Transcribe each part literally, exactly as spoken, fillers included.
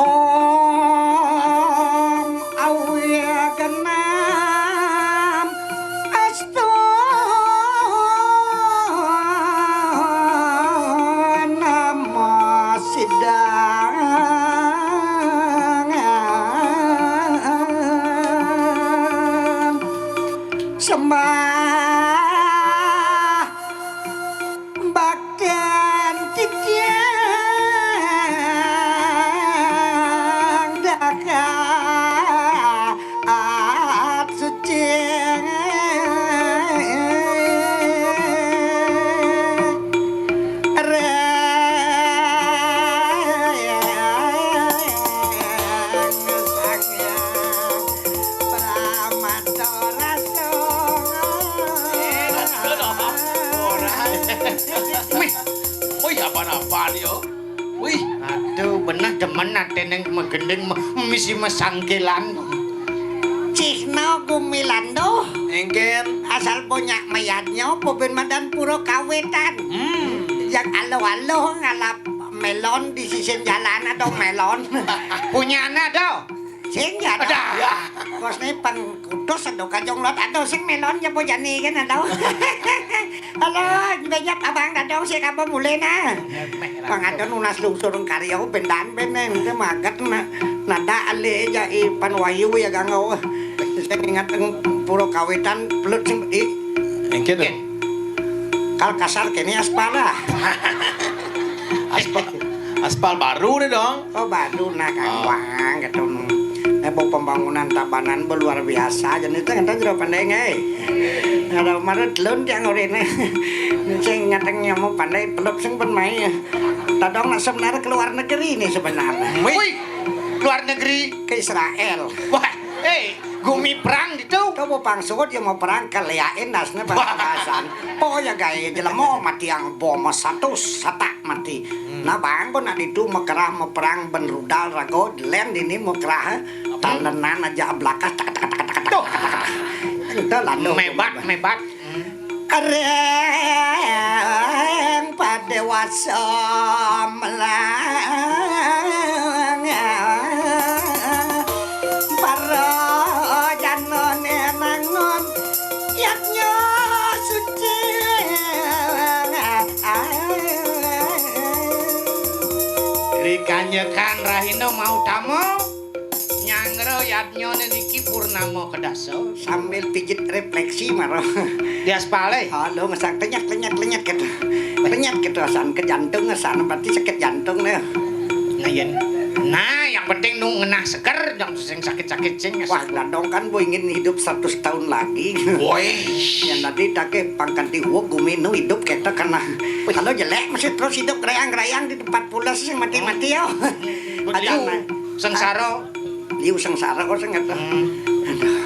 Om awi genam astu namo sidang sembah bakten titiang dakat suci. Reng Sang Hyang Pramata Rasa. Wih, wih, apa-apa nih, yo? Wih, aduh, bener demen atene megending me-, misi mesangkilan. Cihna gumilan duh. Engken. Asal banyak mayadnya, apa ben madan pura kawitan. Hmm. Yang aluh-aluh ngalap melon di sisin jalan, ada melon. Punyana, do. Sing ya, do. Ada. Ya. Kosne pang kutus ada kajong lot, ada sing melon ya, apa jani kan, ada. Halo, bejap abang dadong sik apa mulih, nah. Pang ada nunas lungsur karya bendan benen, te maget na-, nada ale ja i pan wayu ya gangau. Sing ingat eng pura kawitan pelut sing i. Engke to. Kal kasar kene aspal lah. Aspal, aspal baru deh dong. Oh, baru nah, Kang. Ah. Wah, gitu. Eh, bu pembangunan Tabanan bu luar biasa. Jadi itu ngenten jero pandai ngai. Ada kemarin telun tiang urine. Sing ngateng nyamu pandai peluk sing pun mai. Tadong nak sebenarnya ke luar negeri nih sebenarnya. Wih, luar negeri. Ke Israel. Wah, eh, gumi perang gitu. Kau mau pangsut ya mau perang keliain dasnya pas-pasan. Po ya gaya jelema mati yang bom satu satak mati. Hmm. Nah, bang, kok nak ditu mekerah meperang ben rudal rago len dini mekerah, eh. Apa? Talenan aja ablakas tak tak tak tak tak. Tuh. Ente lando. Mebat, mebat. Hmm. Areng padewasa melang. Para janane mangun yadnya suci. Rikanyekan rahina mau tama, nyanggra yadnyane niki purnama kedasa. Sambil pijit refleksi maro. Di aspale. Halo, ngesak tenyet, tenyet, tenyet gitu. Tenyet gitu, asan ke jantung, asan berarti sakit jantung nih. Nah, yen. Nah, yang penting nu ngenah seger, jangan sing sakit-sakit sing. Wah, dadong kan bu ingin hidup seratus tahun lagi. Woi. Yang nanti take pangkan tiwuk gumi nu hidup kita kena. Wih. Kalau jelek masih terus hidup gerayang-gerayang di tempat pulas sing mati-mati yo. Hmm. Ada liu, nah. Sengsara. Liu sengsara kok sing ngerti. Hmm. Aduh.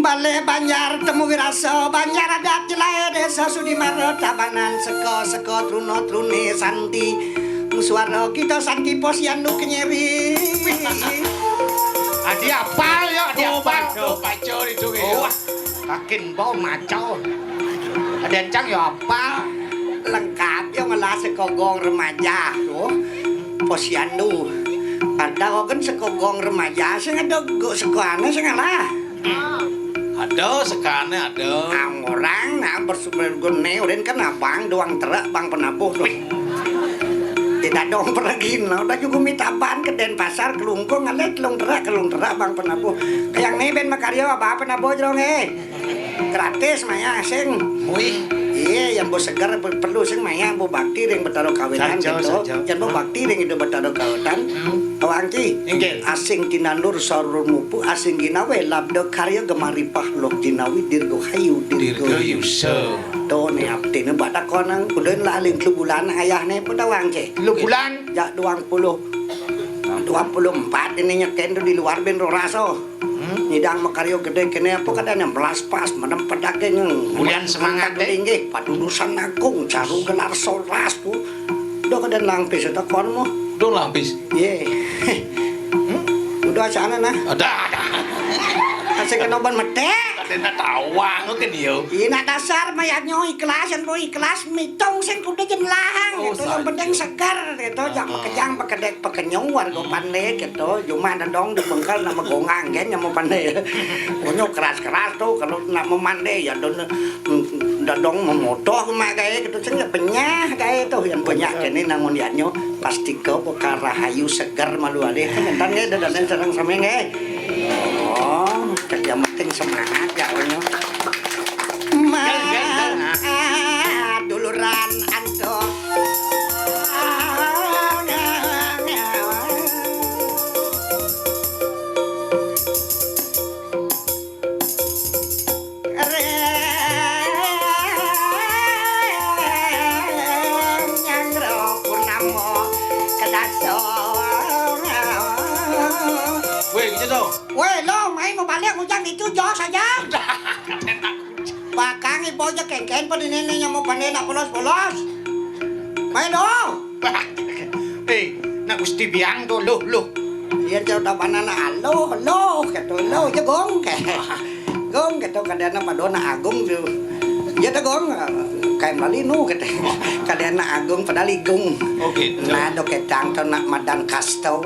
Bale Banjar temu wirasa, Banjar adat jelae desa Sudimara Tabanan seka-seka truna-trune santi. Suara kita santi posyandu kenyeri. Adi apal ya, adi apal. Tuh, baca, tuh, baca itu, oh, ya. Wah, kakin bau maco. Ada encang ya apal. Lengkap ya ngelah sekogong remaja. Oh, posyandu. Ada kok kan sekogong remaja sing ada go sekoane sing ngalah. Ada sekane ada. Ang orang nak bersupergune urin kan abang doang terak bang penabuh tu. Tidak dong pergi lah. Udah juga minta ban ke Denpasar, Kelungkung, ngalet telung terak, telung terak bang penabuh. Kayak ni ben makarya apa penabuh jerong eh. Gratis maya sing. Wih. Iya, yang bos segar perlu sing maya bu bakti ring Betara Kawitan. Saja, gitu. Saja. Yang bu bakti ring itu Betara Kawitan. Hmm. Awak angki. Inggih. Asing tinandur sarur mupu, asing ginawe labda karya gemaripah lok jinawi dirgo hayu dirgo. Dirgo yusa. To ne aptine bada konang kudu laling telu bulan ayahne pada wangke. Telu bulan. Jak dua puluh. Dua puluh empat ini nyeken tu di luar ben roraso. Hmm. Nyidang makarya gede kene apa kadane melas pas menem pedake nyeng. Ulian semangat, eh. Inggih, padudusan agung, caru gelar solas tu. Udah kadane lampis tekonmu. Udah lampis. Ye. Hmm? Udah sana nah. Ada, ada. Sing kena ban metek. Kadén tawang kén ya. Ih, nak dasar mayatnyo ikhlas, yén po ikhlas, mitung sing kudu jén lahang, Oh, gitu. Yang penting saja. Segar, gitu. Jangan Ah. Makejang, makedek, makenyuar, kok Hmm. Pandé, gitu. Cuma dadong di bengkel nak magongang, kan, nyama Pandé. Punyo keras-keras tu, kalau nak mamandé, ya, don, dadong mamotoh, mak, kayak gitu. Sing ya penyah, kayak tu. Yang banyak kini nangun yatnyo, pasti kau buka rahayu segar malu adé. Kan, entan, ya, dan, dan sareng sameng, ya. Oh, cek yang penting semangat ya, Onyo. Ma, Gal, gal, gal, ah. Duluran anto. Reng nyangro purnamo kedaso. Weh, gitu dong. Woi, lo, main mau balik ngujang itu, jos aja. Bakang ibu aja kengken, pada nenek nyamuk pandai nak polos-polos. Main dong. Eh, nak Gusti Biang tu, loh, loh. Iya, jauh dah mana nak, loh, loh, kata, loh, aja gong, kayak. Gong, kata, kadang apa, dona agung tu. Iya, dah gong, kayak melalui nu, kata. Kadang nak agung, padahal igung. Oh, gitu. Nah, do ketang tu nak madan kasto.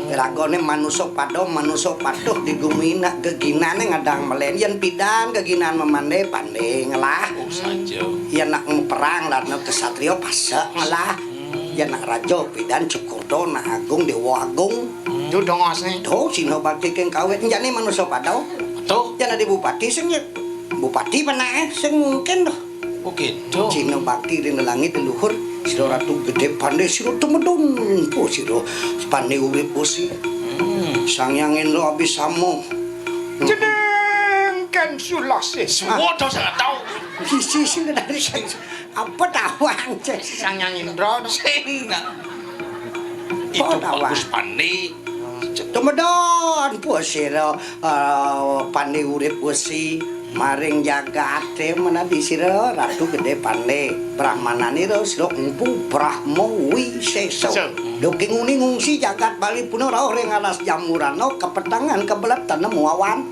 Ragone manusa pada, manusa patuh di gumi nak geginane ngadang melen. Yen pidan geginan memande, pande ngelah. Oh, saja. Yen nak perang lah nak kesatria pasek ngelah. Hmm. Yen nak raja pidan Cukurda nak agung, dewa agung. Hmm. Itu dongosne. Tuh, Cina bakti keng kawit. Jane manusa pada. Tuh. Yen ade bupati sing ya. Bupati penake sing mungkin tuh. Oh, gitu. Cina bakti ring langit leluhur, sira ratu gede pande sira tumedun. Po sira pande urip wesi. Hmm. Sang Hyang Indra abisama. Jeneng kan sulase. Suwodo sangat tahu. Isi sing dari apa tawang, Cek? Sang Hyang Indra, no? Sing, nak. Itu tawang. Bagus pande. Tumedun, po sira, eh, pande urip wesi. Maring jagate menadi sira Ratu Gede Pande, brahmananira sira Empu Brahma Wisesa. Sesa. Duking uni ngungsi jagat Bali puna rauh ring alas Jamurana, kapetangan kebelet tanem wawan.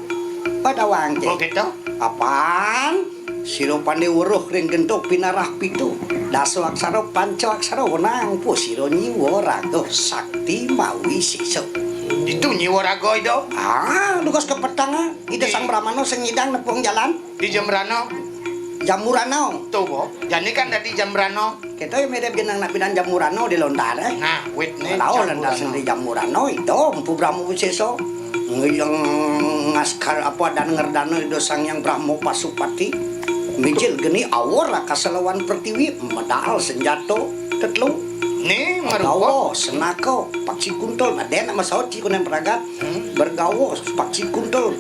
Padawang, Cek. Oh, gitu? Apan? Sira pande weruh ring gento pinarah pitu. Dasa aksara, panca aksara, wenang po sira nyiwa raga sakti mawi sesa. Ditu nyiwa raga, Ida? Ah, dugas kapetangan. Ida Di Sang Brahmana sing nyidang nepung jalan. Di Jamrana. Jamurana. Tuh, Bo. Jani kan dadi Jamrana. Kita yang mirip jeneng nak bidan Jamurana di Lontar, eh. Nah, wit ne Tahu Lontar Jamurana. Sendiri Jamurana, itu Empu Brahma Wisesa. Yang ngaskar apa dan ngerdana Ida Sang Yang Brahma Pasupati. Mijil geni awor raka selawan pertiwi, medal senjato tetelu. Ni, marupa. Gawa, senaka, paksi kuntul. Nah, den nak masaut ci kunen pragat. Hmm. Bergawa, paksi kuntul,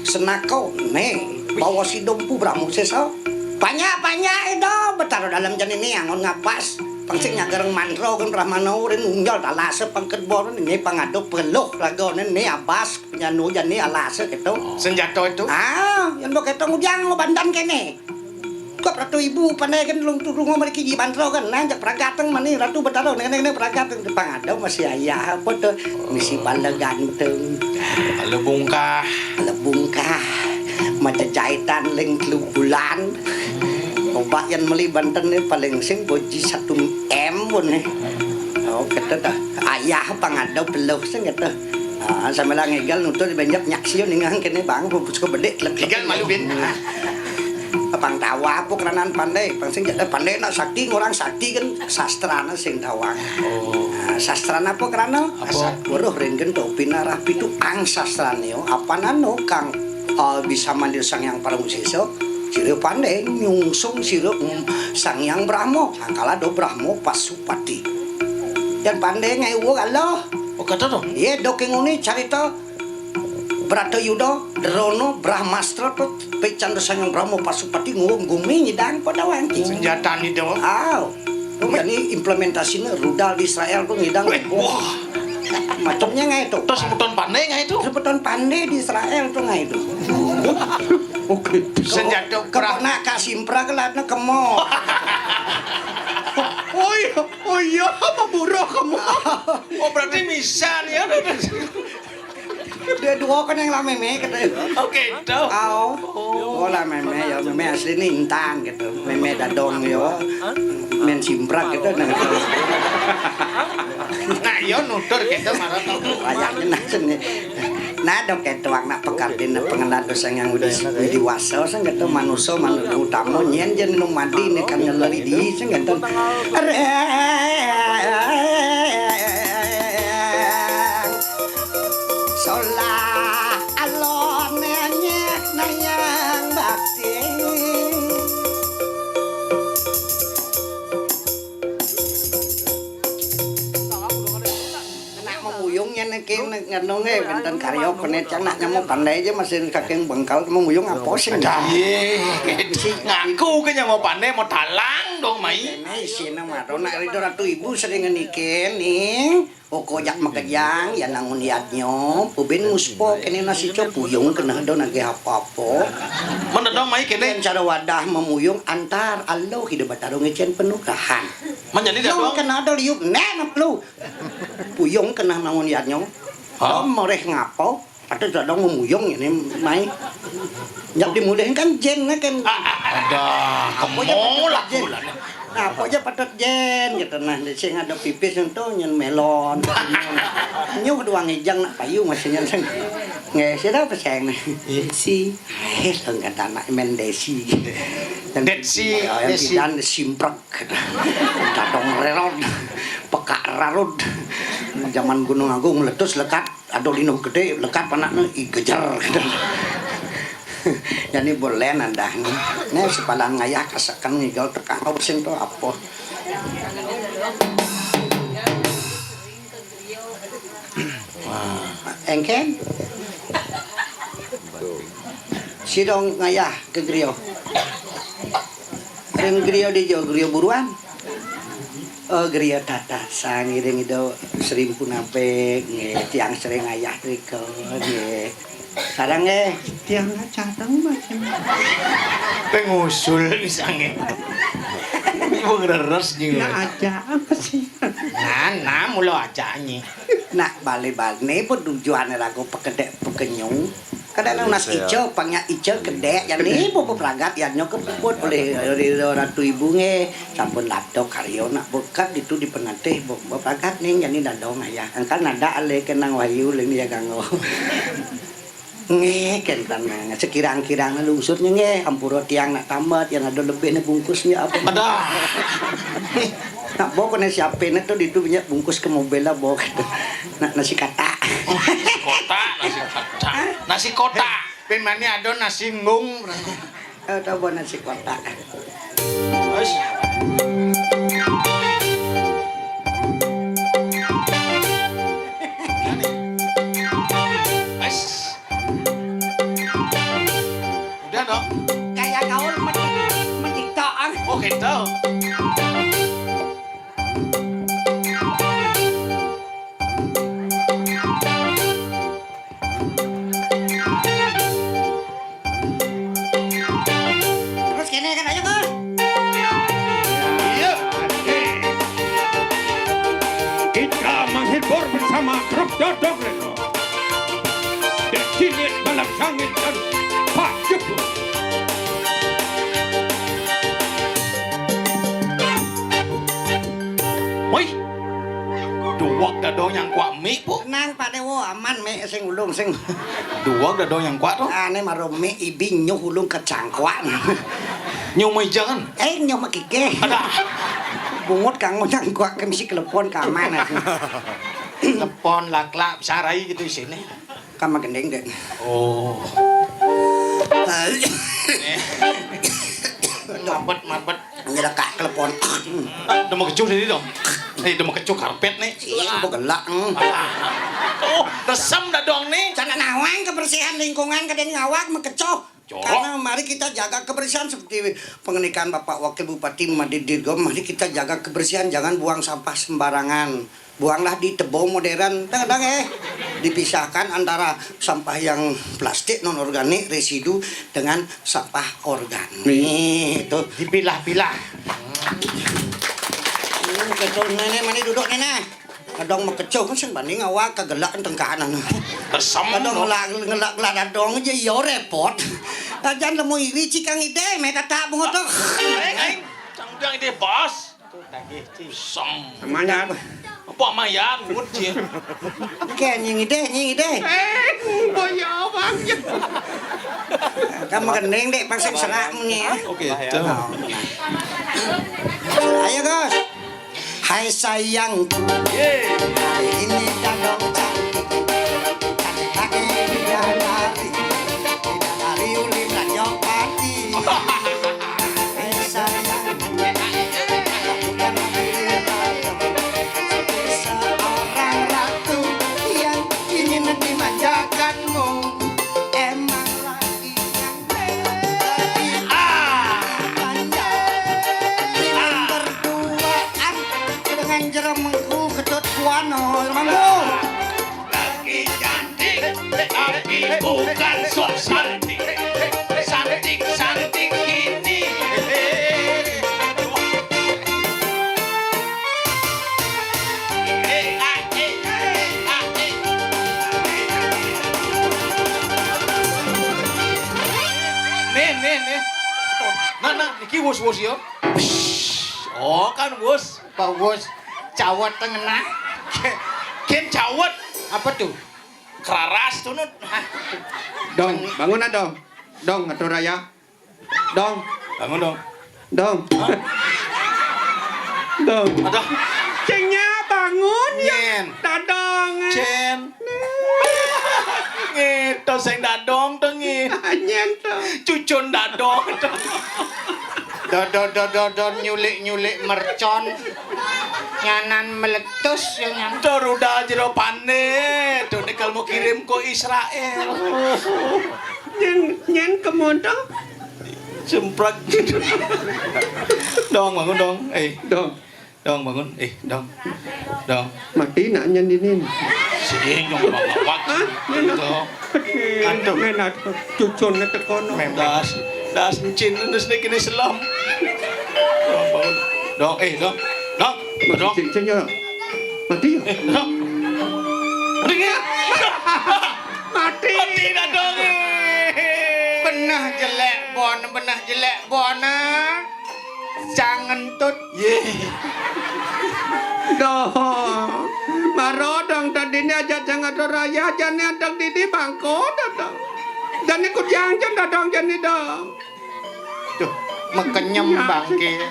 senaka, ne, bawa si dompu Brahma Sesa. Panjak, panjak, Ida, betara dalam jani ni angon ngapas. Pangsik nyagareng mantra kan Brahmana urin unjal talasa pangked boron ini pangado peluh ragane ni abas penyanu jani alasa gitu. Senjata itu? Ah, yang begitu ngujang bandan kene. Kok Ratu Ibu pandai kan lung turung mriki ji mantra kan, nah, jak pragateng mani Ratu Betara, nene, nene pragateng pangado masih ayah apa tuh, misi bala ganteng. Bala bungkah. Bala bungkah. Maca jaitan ling telu bulan. Obat yang meli banten ni paling sing boji satu M pun ni. Oh, kata dah. Ayah pangado peluh sing kata. Ah, sambil ngegal nutur benjak nyaksi ningang kene bang, pupus ke bedik, lek. Igal malu, Bin. Pang tawa apa keranan pandai, pang sing jada pandai nak sakti, ngurang sakti kan sastrana sing tawang. Oh. Nah, sastrana apa kerana? Apa? Weruh ring gento pinarah pitu ang sastrane, apa nano kang, eh, bisa mandir Sang Yang Parama Sesa, sira pandai nyungsung sira, mm, Sang Yang Brahma, sangkala do Brahma Pasupati. Yang pandai ngai uwa Allah. Oh, kata to? Iya, doking uni carita Bratayuda, Drona, Brahmastra tu pecanda Sang Yang Brahma Pasupati nguwung gumi nyidang pada wanci. Senjata ni, Dewa. Aw. Ini implementasine rudal di Israel tu nyidang. Weh, wah. Macamnya ngai tu. Terus sebutan pandai ngai tu? Sebutan pandai di Israel tu ngai tu. Oke. Senjata perang. Kepana Kak Simpra kelatna kemo. Oh iya, oh iya, apa buruh kamu? Oh, berarti misan ya. Dua kan yang lama meh kata. Oke, tahu. Au. Oh, lah meme ya, meme asli ni intan gitu. Meme dadong yo. Men simprak gitu. Nah, yo nutur gitu marah. Wayahnya nah seni. Nah, dok ketuang nak pekardin pengenan dosa yang udah diwasa sing gitu, manusia manusia utama nyen jen nu madi ni kan ngeleri di sing gitu. Areng. Solah alon nyek nayang bakti. Nak memuyung nya niki nganu nge benten karyo penet cang nak nyamuk pandai aja masih kaking bengkal memuyung apa sih? Dah. Ye, ngaku ke nyamuk pandai mau talang dong mai. Ini sini mah nak rido ratu ibu sering ngenikin nih. Pokok jak makejang, ya nangun yadnyo, pubin muspo, kene nasi co puyung kena do nage apo-apo. Mana dong mai kene? Cara wadah memuyung antar alo hidup batarung icen penuh rahan. Manjadi dadong. Kena do liuk, nenok lu. Puyung kena nangun yadnyo. Hah? Lo mereh ngapo? Ada dadong memuyung ini mai. Nyap dimulihin kan jen kan. Ada. Apa aja patut jen. Nah, apa aja patut jen gitu. Nah, di sing ada pipis itu nyen melon. Nyuh doang ijang nak payu masih nyen sing. Nggak sih dah peseng nih. Si, eh, lo kata anak main desi. Yang Desi, yang desi. Bidan simprek gitu. Dadong rerot. Pekak rarut. Zaman Gunung Agung meletus lekat. Aduh linuh gede lekat panakne i gejer gitu. Jadi boleh nandah nih. Nih sepalan ngayah kaseken ngigel tekang usin tuh apa. Wah. Engken. Sidong ngayah ke griyo. Ring griyo di jo griyo buruan. Oh, griya tata sangiring ida Sri Punapik, nggih, tiang sering ayah trika, nggih. Sareng nggih. Tiang cadang macam. Teh ngusul pisan nggih. Ibu ngereres nggih. Ya aja apa sih? Nah, nah, mula aja nyi. Nak bali-bali pun tujuane lagu pekedek pekenyung. Kadang nang nas ijo, pangnya ijo kedek, ya ni, bu, bu, pragat, ya nyok kebut oleh, oleh Ratu Ibu nge, sampun lato karyo nak bekat itu dipenatih, bu, bu, pragat ning, ya ni dadong ayah. Angkal nada ale kenang wahyu ling ya ganggo. Nge, kentan nge, sekirang-kirang lungsur nge, ampura tiang nak tamat, yang ada lebih ne bungkus ne apa. Ada. Nak bawa kena siapin itu di itu punya bungkus ke mobil lah bawa. Nak nasi katak. Oh, nasi kotak, nasi kotak. Nasi kotak. Pin mani ada nasi ngung. Eh, tahu nasi kotak. Wes. Wes. Udah dong. Kayak gaul medik-, mediktaan. Oh, gitu. Terus kene kan, ayo, Kor. Iya. Kita menghibur bersama grup Dodok Reno. Dek Cilik, Balap Sangit, dan Pak Jepun. Woi, duwek dadong nyangkuak mik, Bu. Tenang, Pak Dewo, aman mik sing ulung sing. Duwek dadong nyangkuak to? Ane maro mik ibi nyuh ulung kecangkuak. Nyuh mah ijangan. Eh, nyuh mah kike. Ada. Bungut kanggo nyangkuak ke misi kelepon keamanan. Lepon laklak sarai gitu isine. Kama gendeng dek. Oh. Mabet, mabet. Nyelekak telepon. Udah mau kecuh tadi dong. Nih, udah mau kecuh karpet nih. Iya, mau gelak. Hmm. Oh, resem dadong nih. Cara nawang kebersihan lingkungan kadang ngawak mekecoh. Jorok. Karena mari kita jaga kebersihan seperti pengendikan Bapak Wakil Bupati Madrid Dirgom, mari kita jaga kebersihan, jangan buang sampah sembarangan. Buanglah di tebo modern, kadang-kadang, eh, dipisahkan antara sampah yang plastik non organik residu dengan sampah organik itu. Dipilah-pilah. Hmm, betul, Nenek, mari duduk, Nenek. Kadang makecuh kan sing banding awak kagelak tengkanan. Kesem. Kadang ngelak ngelak ngelak dadong aja yo repot. Ajan lemu iri cikang ide meh tatak bungut tuh. Aing, aing. Cang bilang ide bos. Sem. Mayan. Apa mayan? Ngut sih. Oke, nying ide, nying ide. Eh, boyo bang. Kamu gendeng dek pasti serak muni ya. Oke, tuh. Ayo, Gus. Hai sayangku, ini dadong cantik. Cantik lagi bidadari. Bidadari uli Tanjung Pati. Hai sayangku, bukan diri dadong. Seorang ratu yang ingin dimanjakanmu. Emang lagi yang Ah. Panjang. Dengan jeremengku ketut kuano, jeremengku. Lagi cantik, tapi bukan sok cantik. Cantik, cantik ini. Nih, nih, nih. Nah, nah, niki wus-wus ya. Oh, kan wus. Pak wus, cawet tengena. Ken cawet. Apa tuh? Keraras tunut. Dong, bangun ah, Dong. Dong, atur raya. Dong. Bangun, Dong. Dong. Hah? Dong. Aduh. Cengnya bangun ya. Nyen. Dadong. Cen. Ngito sing dadong to ngi. Nyen to. Cucun dadong to. Dodon dodon nyulik-nyulik mercon. Nyanan meletus ya nyan. To rudal jero pane. To nikel mau kirim ke Israel. Nyen nyen kemodo. Semprek. Dong, bangun dong. Eh, Dong. Dong, bangun. Eh, Dong. Dong. Mati nak nyen dinin. Sing dong, Bang. Awak. Hah? Dong. Aduh. Nyen aduh. Cucune tekono. Das, das encin, das nih kini selam. Dong, bangun. Dong, eh, Dong. Dong. Dong. Cincin ya. Mati ya? Eh, Dong. Ringit. Mati. Mati dah, Dong, eh. Benah jelek bon, benah jelek bon, ah. Cang ngentut. Ye. Dong. Maro dong tadi ni aja jangan atur raya aja ni atur didi bangko dong. Jani kujang jen dong jani dong. Duh, mekenyem bangke.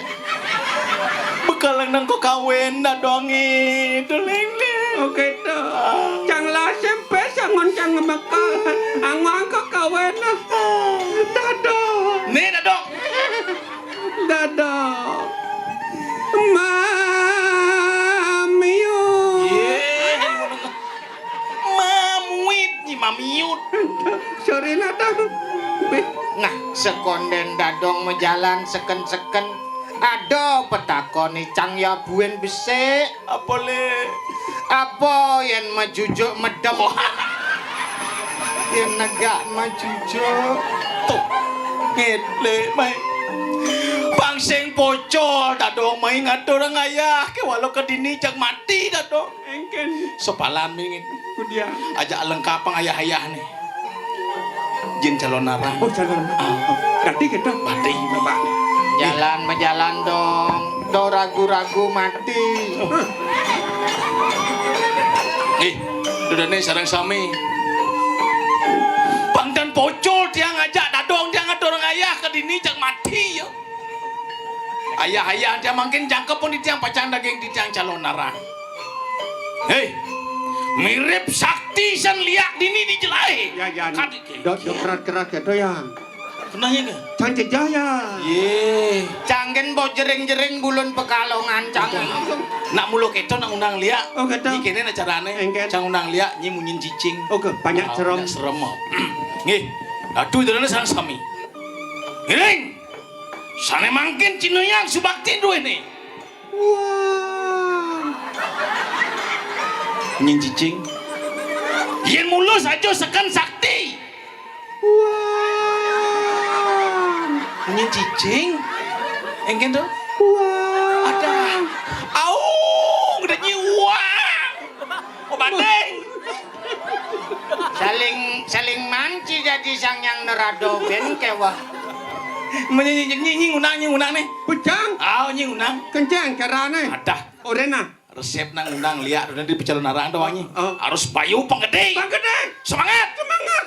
Bekal nang kok kawin dadong itu ling ling. Oke tuh. Cang lah S M P sangon cang ngemekal. Angwang kok kawin. Dadong. Nih dadong. Dadong. Mamiu. Ye, mamuit ni mamiut. Sorry lah, Dong. Nah, sekonden dadong mejalan seken-seken. Ada petakon icang ya buen besik. Apa le? Apa yen majujuk medem? Yen negak majujuk. Tuh, ngedle mai. Bang sing pocol dadong mai ngatur ngayah ke walau ke dini jak mati dadong. Engken. Sepalan mingit. Kudian. Ajak lengkap pang ayah-ayah nih. Jin calon narang. Oh, calon. Ah. Berarti kita mati, Bapak. Jalan berjalan dong. Do ragu-ragu mati. Hah. Eh, dudane sareng sami. Pangdan pocol tiang ajak dadong tiang atur ngayah ke dini jak mati ya. Ayah-ayah dia mangkin jangkep pun di tiang pacang daging di tiang calon narang. Hei, mirip sakti san liak dini di jelai. Ya, ya. Dot kerat-kerat gitu ya. Kenanya ke? Cang cejaya. Ye. Canggen bo jering-jering bulun pekalongan cang. Nak mulo keto nak undang liak. Oh, keto. Ni kene nak carane. Engken. Cang undang liak nyi munyin cicing. Oke, banyak serem. Banyak serem. Nggih. Aduh, jalan sang sami. Ngiring. Sane mangkin Cinayang subakti duwene. Wah. Nyen cicing. Yen mulus aja seken sakti. Wah. Nyen cicing. Engken to? Wah. Ada. Au, udah nyiwang. Saling, saling manci dadi Sang Hyang Narada bén kéweh. Menyi-, nyi, nyi, nyi ngundang, nyi ngundang né. Bujang. Ah, nyi ngundang. Kenceng carane. Adah. Orena. Resep nang ngundang liak dadi pecalon arang to, nyi. Oh. Harus bayu pang gedé. Pang gedé. Semangat. Semangat.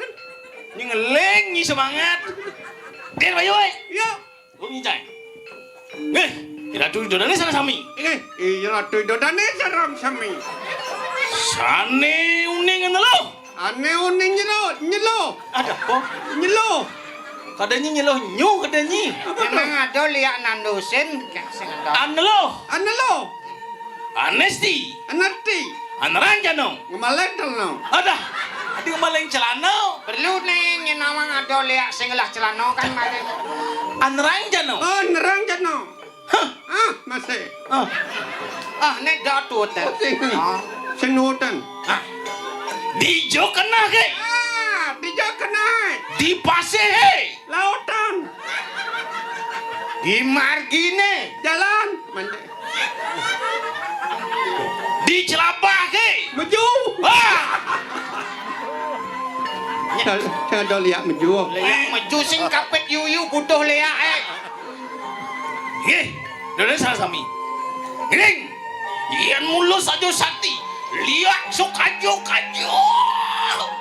Nyi ngeling, nyi semangat. Dén bayu, eh. Iya. Lu nyincai. Nggih, Ratu Idodane sareng sami. Nggih, iya Ratu Idodane sareng sami. Sane uning ngene lho. Ane uning nyelo, nyelo. Ada apa? Nyelo. Kadane nyelo nyu kadane. Memang ada liak nandusin, gak sing ada. Ane lho. Ane lho. Anesti. Anesti. Aneranjano. Ngemaling celana. Adah. Adi ngemaling celana. Perlu nih, nyen nawang ada liak sing ngelah celana kan maling. Aneranjano. Oh, aneranjano. Hah. Ah, masih. Ah. Ah, nek dok tuweten. Sing. Ah. Sing nuweten. Ah. Di jo kenah ke. Ah, di jo kenah. Di pasih he. Lautan. Di margine. Jalan. Mandi. Di celabah ke. Meju. Wah. Sing ada liak meju. Liak meju sing kapit yuyu butuh liak, eh. Nggih, dene salah sami. Ngiring. Yen mulus aja sakti, liak sok aja kaja.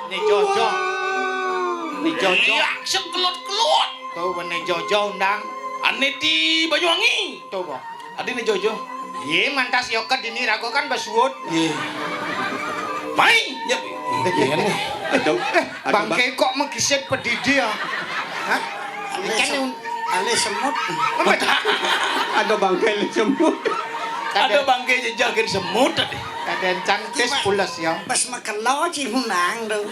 Ni jojo. Ni jojo. Liak sekelut-kelut. Tuh, wene jojo undang. Ane di Banyuwangi. Tuh, Bok. Adi ni jojo. Ye, mantas yo ke dini rago kan basuut. Ye. Mai. Ya. Iya nih. Aduh, aduh, Bang. Bangke kok megisit pedidi ya? Hah? Ini kan un- Ale semut. Ada bangke le semut. Ada bangke jejakin semut tadi. Kadang cantis pules ya. Pas makelo ci hunang tuh.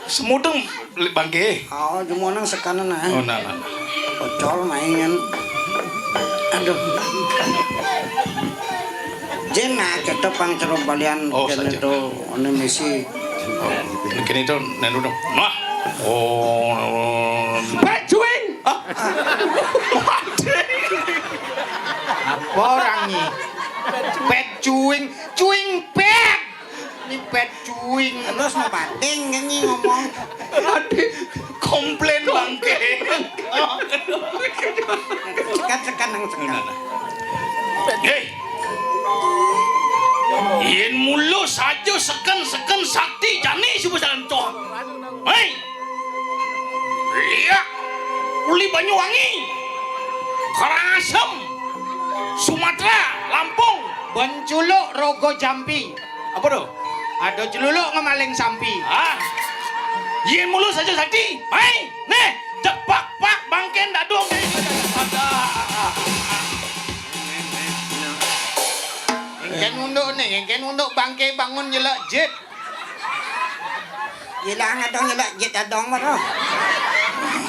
Semudeng bangke. Oh, cuma nang sekanan ah. Oh, nah, nah, nah. Pocol mainan. Aduh. Jen nah, cocok pang cerobalian. Oh, kene saja. Tuh, ini misi. Oh, ini kene itu nenu dong. Nah. Oh. Pecuing. Ah. Apa orang ni? Pet cuing, cuing pet. Ini pet cuing. Terus mau pating kan ni ngomong. Adik. Komplain bangke. Sekan, sekan, nang sekan. Hei. Yen mulu saja seken-seken sakti jani suba jalan toh. Hei. Iya. Uli Banyuwangi. Karangasem. Sumatera, Lampung. Benculuk Rogo Jampi. Apa tu? Ada celuluk ngemaling sampi. Ah. Yen mulu saja sakti. Mai, neh, depak pak bangken dadung. Ada. Engken unduk ni, engken unduk bangke bangun nyelak jit. Ilang adong nyelak jit adong baru.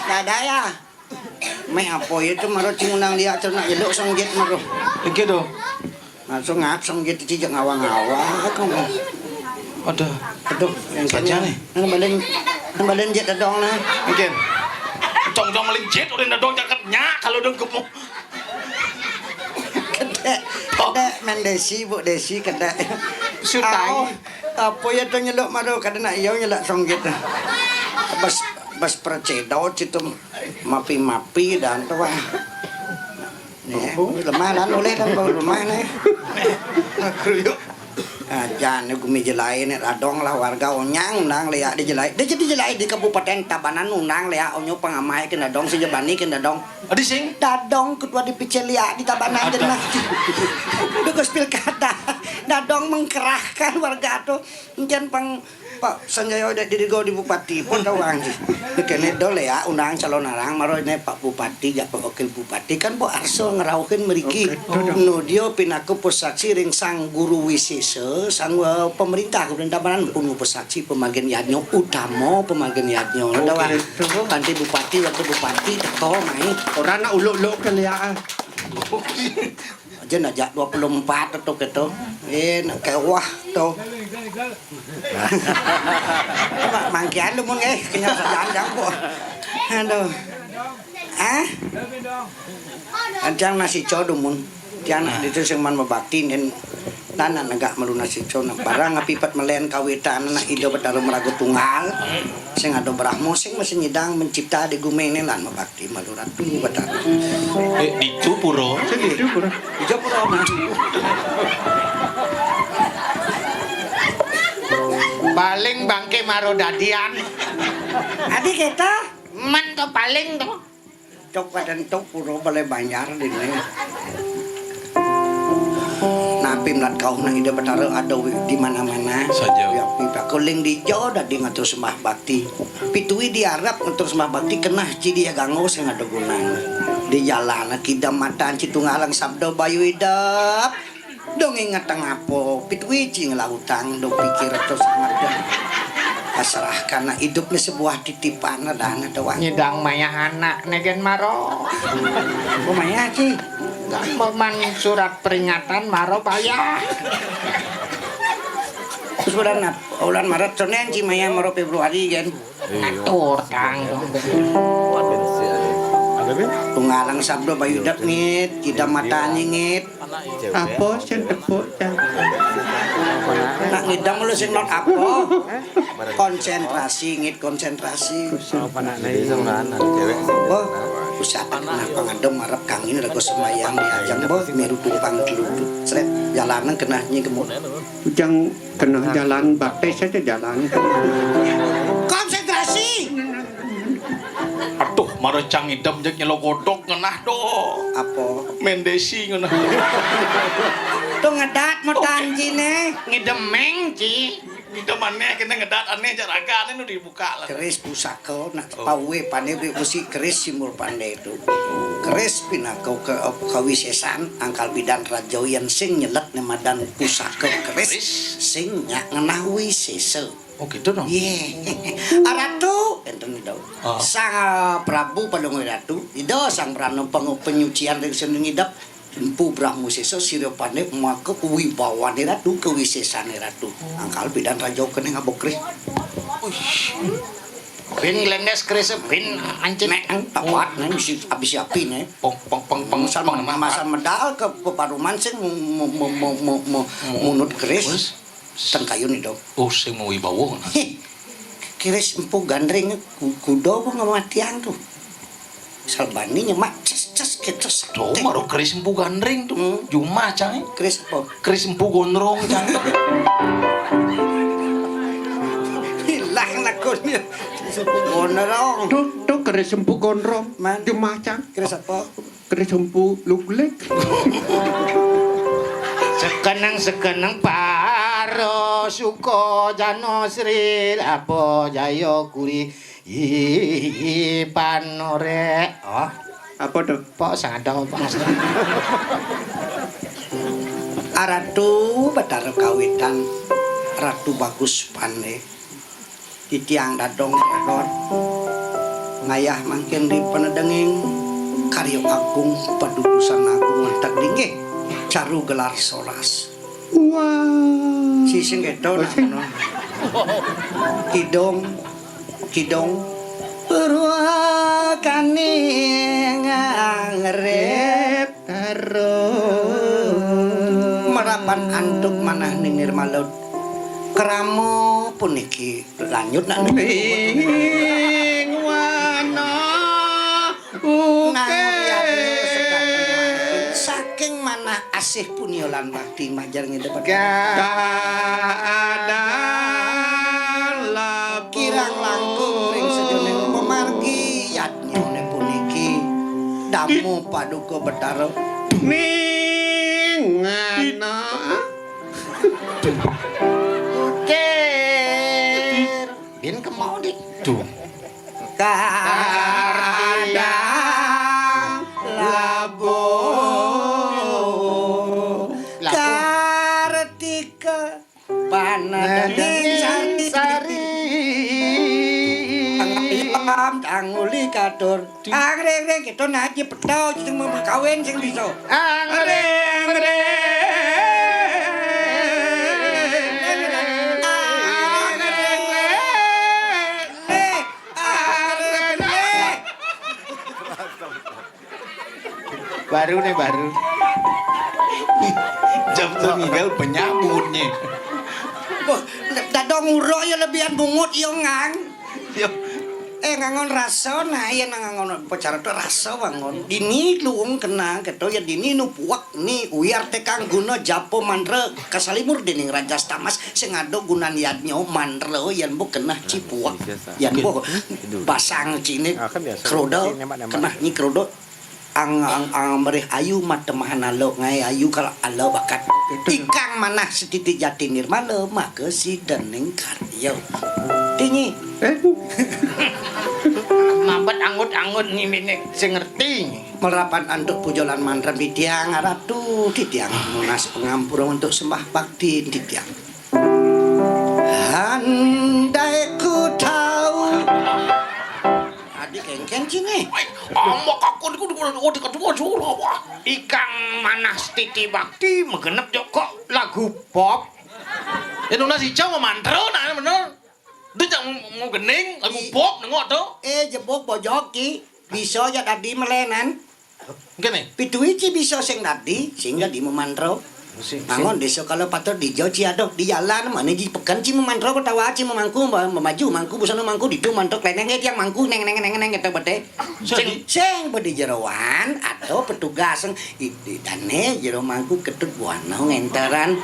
Dada ya. Meh apa itu maru cing undang dia tu nak nyeluk song jit maru. Iki tu. Langsung ngap song jit ci jek ngawang-ngawang kamu. Aduh. Aduh, yang saja kene. Ni. Nang balen, nang balen jit adong nah. Mungkin. Cong-cong maling jit udah dadong cakep nyak kalau dong gemuk. Kedek, kedek, men Desi, Bu Desi, kedek. Sutai. Au, apa ya tu nyeluk maru, kada nak iya nyeluk song jit. Bas, bas percedo citu mapi-mapi dan tu wah. Ni, lemah dan boleh dan bau lemah ni. Aku yuk. Ah, jan gumi jelai ni radong lah warga onyang nang liak di jelai. Di jadi jelai di Kabupaten Tabanan undang liak onyo pengamai kena dong sejebani kena dong. Adi sing? Dadong ketua D P C liak di Tabanan. Ada. Jenah. Dukus pilkada. Dadong mengkerahkan warga tu. Mungkin pang Pak Sanjaya dek diri go di bupati pun tawang ji. Kene do liak undang calon arang maro ne Pak Bupati jak Pak Wakil Bupati kan bo arso ngerauhin meriki. Oke, tuh, tuh. No dio pinaku pusaksi ring sang guru wisesa sang eh, pemerintah pemerintah banan pun pusaksi pemagen yadnyo utama pemagen yadnyo. Oke, tawang. Tuh. Kanti bupati wakil bupati teko mai. Orang nak uluk-uluk ke liak ah. Aja najak dua puluh empat tu keto. Eh, nak kewah tu. Mangkian lu mun eh kenyal sajam jangko. Aduh. Ah? Ancang nasi codu mun. Tiang nak ditu sing man mabakti nen. Tanah negak malu nasib cona barang api pat melen kawitan anak Ida Betara maraga tunggal. Sing ada Brahma sing mesti nyidang mencipta di gumine lan mabakti malu Ratu Betara. Eh, ditu pura. Sing ditu pura. Ija pura mah. Paling bangke maro dadian. Adi kita? Man to paling to. Cok padan cok pura balai banjar dini. Napi melat kauh nang Ida Betara ada wi-, di mana-mana. Saja. Ya, pi pakuling dija dadi ngatur sembah bakti. Pitui diarep ngatur sembah bakti kenah ci dia ganggu sing ada guna. Di jalan kidam matan ci tunggalang sabda bayu idep. Dong inget apa, pitui ci ngelautang, dong pikir terus amat dah. Pasrah karena hidup ni sebuah titipan, ada anak doang. Nyidang mayah anak negen maro. Oh, mayah, Ci. Meman surat peringatan maro payah. Terus bulan ap-, bulan Maret, Senin, Ci, mayah maro Februari, kan. Atur tang. Tunggalang sabda bayu dep ngit, kidam mata nyingit. Apa sing tepuk, Cang? Nak ngidam lu sing not apa? Konsentrasi, ngit konsentrasi. Wah, usah kenapa ngadem arep kangin rego sembayang di ajang, boh, miru tumpang teluduk. Sret, jalanan kenah nyi gemuk. Ujang kenah jalan, batis aja jalan. Konsentrasi. Aduh, mara cang idem jeg nyelo godok ngenah do. Apa? Mendesi ngenah. Tuh ngedat metan cine. Ngidemeng, Ci. Ngidem aneh, kena ngedat aneh, jak raga aneh nu dibuka lah. Keris pusaka, nak pawe pane wi besi keris simbol pande itu. Keris pinaka ke, kawisesan, angkal bidan raja yen sing nyelet ne madan pusaka keris, sing nyak ngenah wisesa. Oh, gitu, no? Ye. Aratu, enten itu. Ah. Sang, eh, Prabu Palungguh Ratu, Ida Sang Prana pengu-, penyucian ring seni ngidep, Empu Brahma Sesa sira pandai maka wibawane Ratu, kewisesane Ratu. Angkal pidan raja kene ngabok rih. Uish. Bin lendes keris, bin ancen. Nek, ang tapat, nek, mesti habis api, nek. Pong, pong, pong, pong, Masal, pong, pong, masal medal ke peparuman sing mu-, mu-, mu-, mu-, mu-, mu-, munut keris. Terus? Tengkayun itu. Oh, sing mau wibawa, nah. Heh. Keris empu gandring ku-, kuda apa ngamatian tuh? Salbani nyemak ces, ces, gitu, ces. Tuh, maro keris empu gandring tuh. Hmm. Jumah, Cang, eh. Keris apa? Keris empu gondrong, Cang. Hilang lakonnya. Keris empu gondrong. Tuh, tuh, keris empu gondrong. Man. Jumah, Cang. Keris apa? Keris empu lugleg. Sekeneng, sekeneng paro suko jano sri labo jayo kuri. Ih, panore. Oh. Apa tuh? Pok sing ada apa? Aratu Batara Kawitan, Ratu Bagus Pande. Titiang dadong dadon. Ngayah mangkin di panedenging karya agung padudusan agung entek dinggih. Caru gelar soras. Wah. Sising keto nak sing. Kidong, kidong. Purwakani ngangrep karo. Merapan antuk manah ningir malut. Krama puniki lanjut nak niki. Ing wana. Nang Riyadnya sekat mangkin, saking manah asih punia lan bakti majar ngidep. Keadaan labuh. Kirang langkung ring sajeroning pamargi yadnyane puniki. Damu paduka Betara. Ning ana. Ukir. Bin kemau dik. Tuh. Kadang labuh. Labuh. Kartika panadenging sari. Tanguli katur. Ang ring ring kita naji petau sing mau kawin sing bisa. Ang ring ring. Baru nih, baru. Jam tenggal penyambutnya. Wah, dadong uro ya lebihan bungut ya, Ngang. Yo. Eh, ngangon rasa, nah, ya, nah, ngangon pacara tu rasa bangun. Dini luung kena, gitu, ya, dini nu puak, ni, uyar tekang guna japa mantra kasalimur dening Raja Stamas, sing ada gunan yadnya mantra, yan bu kena cipuak, yan bu basang cine, kroda, kena nyi kroda. Ang, ang, ang merih ayu mata mahan alo, ngai ayu kala alo bakat. Ikang manah setiti jati nirmala, maka sidening karya. Tinyi. Eh? Mabet angut-angut ngimine sing ngerti. Merapan antuk pujolan mantra titiang, Ratu, titiang nunas pangampura untuk sembah bakti titiang. Andai ku tahu. Adi kengken cine. Ai, ambak aku niku, niku, niku, niku, niku, niku, apa? Ikang manah setiti bakti, magenep jok kok lagu pop. Ya, nunas ica mau mantra, nah, bener. Dia cak mau, mau gening, lagu pop, nengok tu. Eh, jebok bojok, Ki. Bisa ya dadi melenan. Ngene. Pitu ici bisa sing dadi, sing dadi memantra. Sing, sing. Bangun desa kala patut dijo ci adoh di jalan, mana di peken ci memantra, betawa ci memangku, mba-, maju mangku, busana mangku, ditu mantuk leneng, eh, tiang mangku, neng, neng, neng, neng, gitu, bete. Sing, sing, bedi jeroan, atau petugas, sing, i-, i-, dane, jero mangku, ketut buana, ngenteran.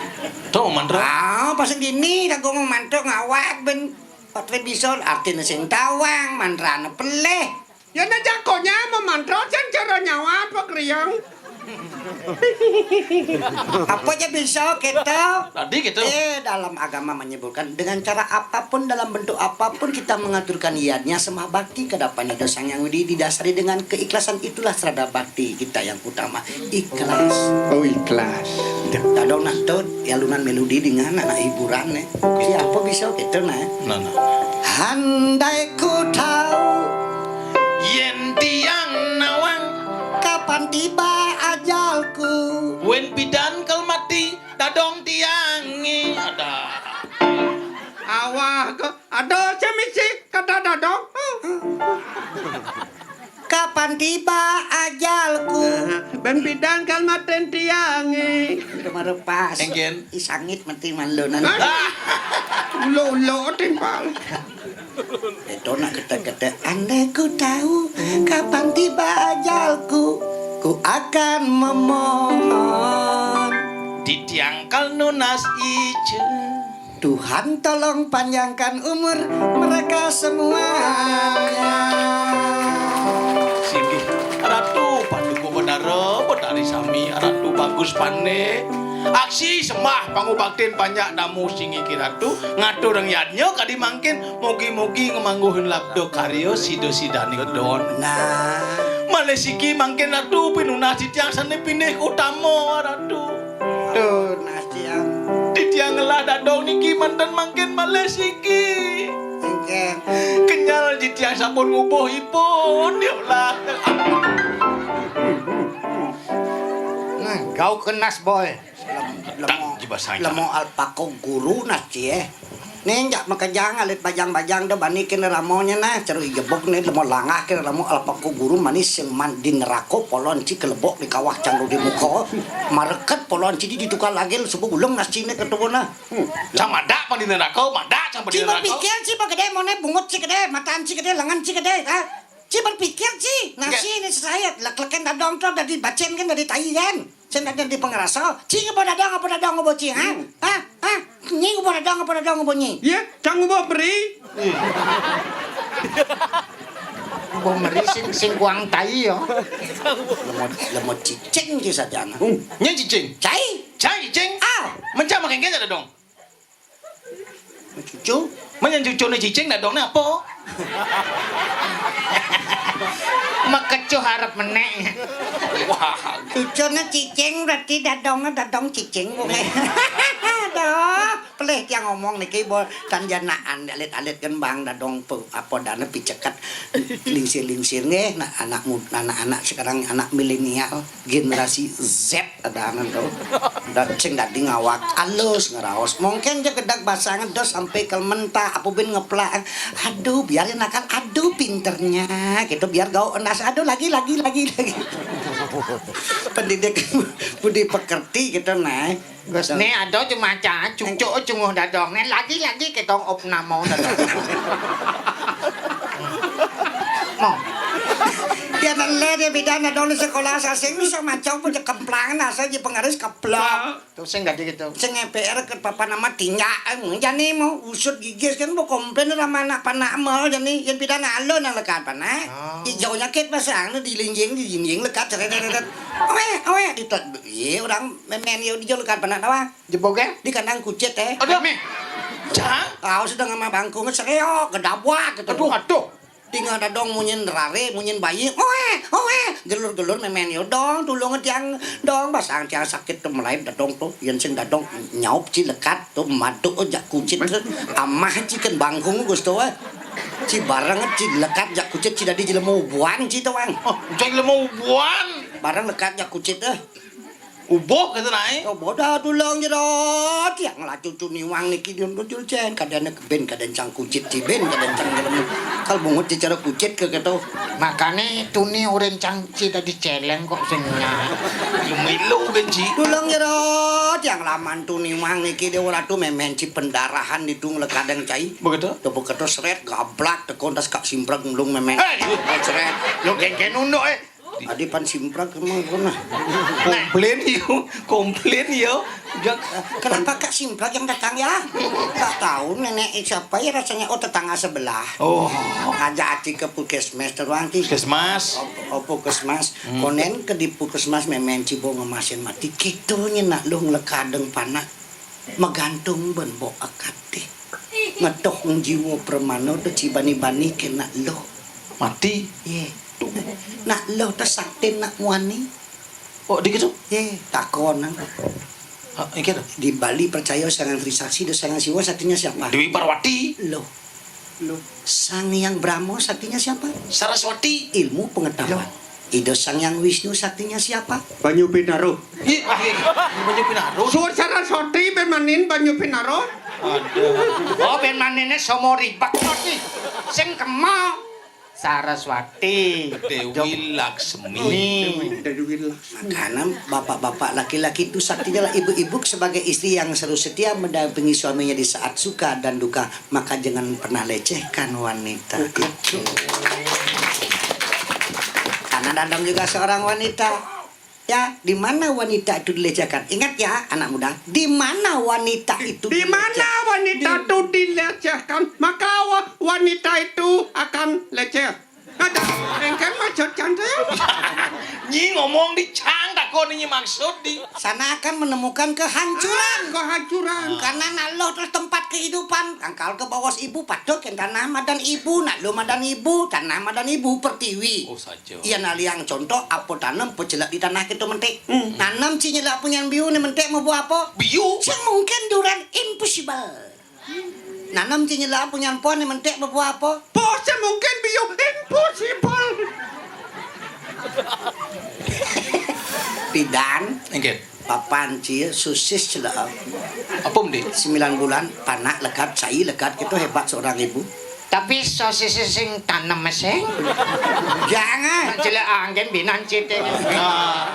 Tuh, mantra. Ah, pas gini, tak gua memantra ngawak, ben, patre bisa, artinya sing tawang, mantrane peleh. Ya, nah, jagonya memantra, jan cara nyawa apa, Kriyong? Apa aja bisa, gitu? Tadi gitu. Eh, dalam agama menyebutkan, dengan cara apapun, dalam bentuk apapun kita mengaturkan yadnya sembah bakti ke hadapan Ida Sang Hyang Widi didasari dengan keikhlasan, itulah serada bakti kita yang utama. Ikhlas. Oh, ikhlas. Dadong nak tut, ya lunan melodi dengan anak hiburan, eh. Siapa bisa gitu, nah? Nah, nah. Handai ku tahu. Yen tiang nawang. Kapan tiba ajalku? Wen bidan kal mati, dadong tiangi. Ada. Awah ke, ada semisi kata dadong. Kapan tiba ajalku? Ben bidan kal maten tiangi. Udah marepas. Enggen. Isangit mati malunan. Ah! Ulo-ulo timpal. Itu nak kete-kete. Andai ku tahu kapan tiba ajalku, ku akan memohon. Titiang kal nunas ica. Tuhan, tolong panjangkan umur mereka semuanya. Singgih, Ratu Paduka Betara, Betari sami, Ratu bagus pandé. Aksi sembah pangubaktin panjak damu singgih Ki Ratu, ngaturang yadnya kadi mangkin, mugi-mugi ngamangguhin labda karya sida-sidaning don. Nah. Malih siki mangkin Ratu pinunas titiang sané pinih utama, Ratu. Tuh, nah. Titiang. Titiang ngelah dadong niki manten mangkin malih siki. Engken. Kenyal titiang sampun ngubuh ipun, ya Allah. Nah, gau kenas, boy. Lemo, lemo alpako guru nas cie. Nih, jak makejang alit bajang-bajang dah bani kena ramonya nah, ceru ijebok nih, lemo langah kena ramo alpako guru manis yang man di neraka polon ci kelebok di kawah cang di muka. Mareket polon ci di ditukar lagi subuh ulung nas cine ketua nah. Hmm. Cang madak pan di neraka, madak cang pan di neraka. Ci berpikir, ci bergede, mone bungut ci gede, matan ci gede, lengan ci gede, ha? Ci berpikir, ci. Nasi ini sesayat, lek-leken dadong to dadi bacen kan dadi tai kan. Sing dadi pengerasa, ci ngubah dadong apa dadong ngubah ci, ha? Hmm. Ha? Ha? Nyi ngubah dadong apa dadong ngubah nyi? Iya, cang ngubah beri. Ngubah beri sing, sing kuang tai ya. Lemot, lemot cicing ci saja nah. Hmm. Nyi cicing. Cai. Cai cicing. Ah. Mencak makin kaya dadong. Cucu? Manya cucune cicing, dadongne apa? Makecuh arep menek. Wah. Cucune cicing berarti dadongne dadong cicing wonge. Aduh, pelih tiang ngomong niki bo tan janaan alit-alit kembang dadong pe-, apa dane piceket lingsir-lingsir nggih, nah, anak mud-, anak-anak sekarang anak milenial. Generasi Z ada anan to. Dan sing dadi ngawak alus ngeraos. Mungkin ja gedag basang dos sampai ke menta apa bin ngeplak. Aduh, biarin akan. Aduh, pinternya gitu. Biar gau enas. Aduh, lagi, lagi, lagi, lagi. Pendidik budi pekerti gitu nah. Gus, né ada cuma cah, cucuk cunguh dadong. Né lagi-lagi ketong opname dadong. Mo. Dia nelé dia bidan dadong di sekolah sasing bisa macau pun kemplang nasa ji pengaris keplok. Tuh sing dadi gitu. Sing P R ke papa nama tinjak, eh, jani mau usut gigis kan mau komplain sama anak panak mal jani yang bidan alon nang lekat panak. Oh. Ijau nyakit pasang di linjing di linjing lekat ceret ceret. Oe, oe, itu iya orang memen yo di jauh lekat panak tawang. Jebogé? Di kandang kucit, eh. Aduh, meh. Cang. Kau sedang sama bangkung sereo gedabwak gitu. Aduh, aduh. Tinggal dadong munyin rare, munyin bayi. Oe, oe. Gelur-gelur memen yo dong, tulung tiang dong, basang tiang sakit tuh melait dadong tuh. Yen sing dadong nyaup ci lekat tuh maduk jak kucit tuh. Amah ci ken bangkung Gus tuh, eh. Ci bareng ci lekat jak kucit ci dadi jelema ubuan ci tuh, Wang. Oh, jadi jelema ubuan. Bareng lekat jak kucit tuh. Ubuh kata naik. Oh, bodoh tulang jero. Tiang lah cucu niwang niki dia muncul cen. Kadane keben, kadan cang kucit ci ben, kadan cang jelema. Kal bungut ci cara kucit ke keto. Makane tuni urin cang ci dadi celeng kok sing nya. Lu milu kan ci. Tulang jero. Tiang laman tuni wang niki dia ora tu memen ci pendarahan di tung lekadang cai. Begitu? Tuh begitu seret gablak tekon tas kak simprek ngelung memen. Hei! Seret. Yo geng-geng nunduk, eh. Adi pan simprak emang pernah. Komplain yo, komplain yo. Kenapa Kak Simprak yang datang ya? Tak tahu nenek siapa ya rasanya. Oh, tetangga sebelah. Oh. Aja aci ke puskesmas teruang ki. Puskesmas. Oh, puskesmas. Hmm. Konen ke di puskesmas memen cibo ngemasin mati. Kitunya nak lu ngelekadeng panak. Megantung ben bo akate. Ngetoh jiwa permano tu ci bani-bani ke nak lo. Mati. Ye. Nak lo tu sakti nak wani. Oh, di gitu? Ye, takon nang. Ha, iki tu. Di Bali percaya sangan Trisakti, do sangan Siwa, saktinya siapa? Dewi Parwati. Lo. Lo. Sang Yang Brahma, saktinya siapa? Saraswati. Ilmu pengetahuan. Lo. Ido Sang Yang Wisnu, saktinya siapa? Banyu Pinaro. Ih, ah, iya. Banyu Pinaro. Suwun Saraswati ben manin Banyu Pinaro. Aduh. Oh, ben maniné Somo Ribak to ki. Sing kema Saraswati. Dewi Laksmi. Mi. Dewi Laksmi. Makanya bapak-bapak laki-laki itu saktinya lah ibu-ibu sebagai istri yang selalu setia mendampingi suaminya di saat suka dan duka. Maka jangan pernah lecehkan wanita. Oke. Karena Dadang juga seorang wanita. Ya, di mana wanita itu dilecehkan? Ingat ya, anak muda, di mana wanita itu dilecehkan? Di mana wanita itu dilecehkan, maka wa-, wanita itu akan leceh. Ada, engkén maksud cante? Nyi ngomong di cang, takon nyi maksud di. Sana akan menemukan kehancuran. Ah, kehancuran. Karena nak lo terus tempat kehidupan, tangkal ke bawah ibu, patok yang tanah madan ibu, nak lo madan ibu, tanah madan ibu, pertiwi. Oh, saja. Iya, nah liang contoh, apa tanam, apa celak di tanah kita mentik. Hmm. Nanam ci nyelak punyan biu ni mentik mau buah apa? Biu. Sing mungkin duran impossible. Nanam ci nyelak punyan pohon ni mentik mau buah apa? Pohon sing mungkin biu impossible. Pidan. Enggak. Papan ci sosis celak. Apa, Mdi? Sembilan bulan, panak lekat, cai lekat, kita hebat seorang ibu. Tapi sosis sing tanem sing. Jangan. Nak jelek angin binan cite. Nah.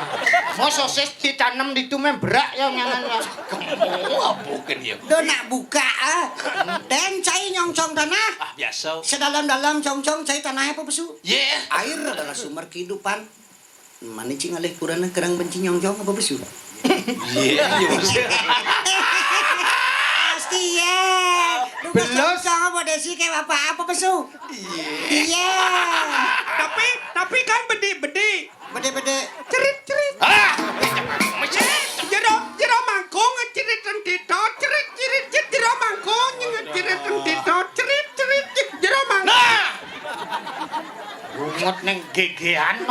Mau sosis ditanam di tumen berak ya nyangan. Kamu apa kan ya? Do nak buka ah. Dan cai nyongsong tanah. Ah, biasa. Sedalam-dalam cong-cong cai tanah apa besu? Ye. Air adalah sumber kehidupan. Mani cing alih kurana kerang benci nyongjong apa besu? Iya, iya, besu. Pasti ya. Lu Belos. Nyongjong apa desi kayak apa apa besu? Iya. Iya. Tapi, tapi kan bedi-bedi. Bedi-bedi. Cerit, cerit. Ah! Jero, jero mangkung cerit tentito, cerit, cerit, cerit, jero mangkung cerit tentito, cerit, cerit, cerit, jero mangkung. Nah! Rungut neng gegean.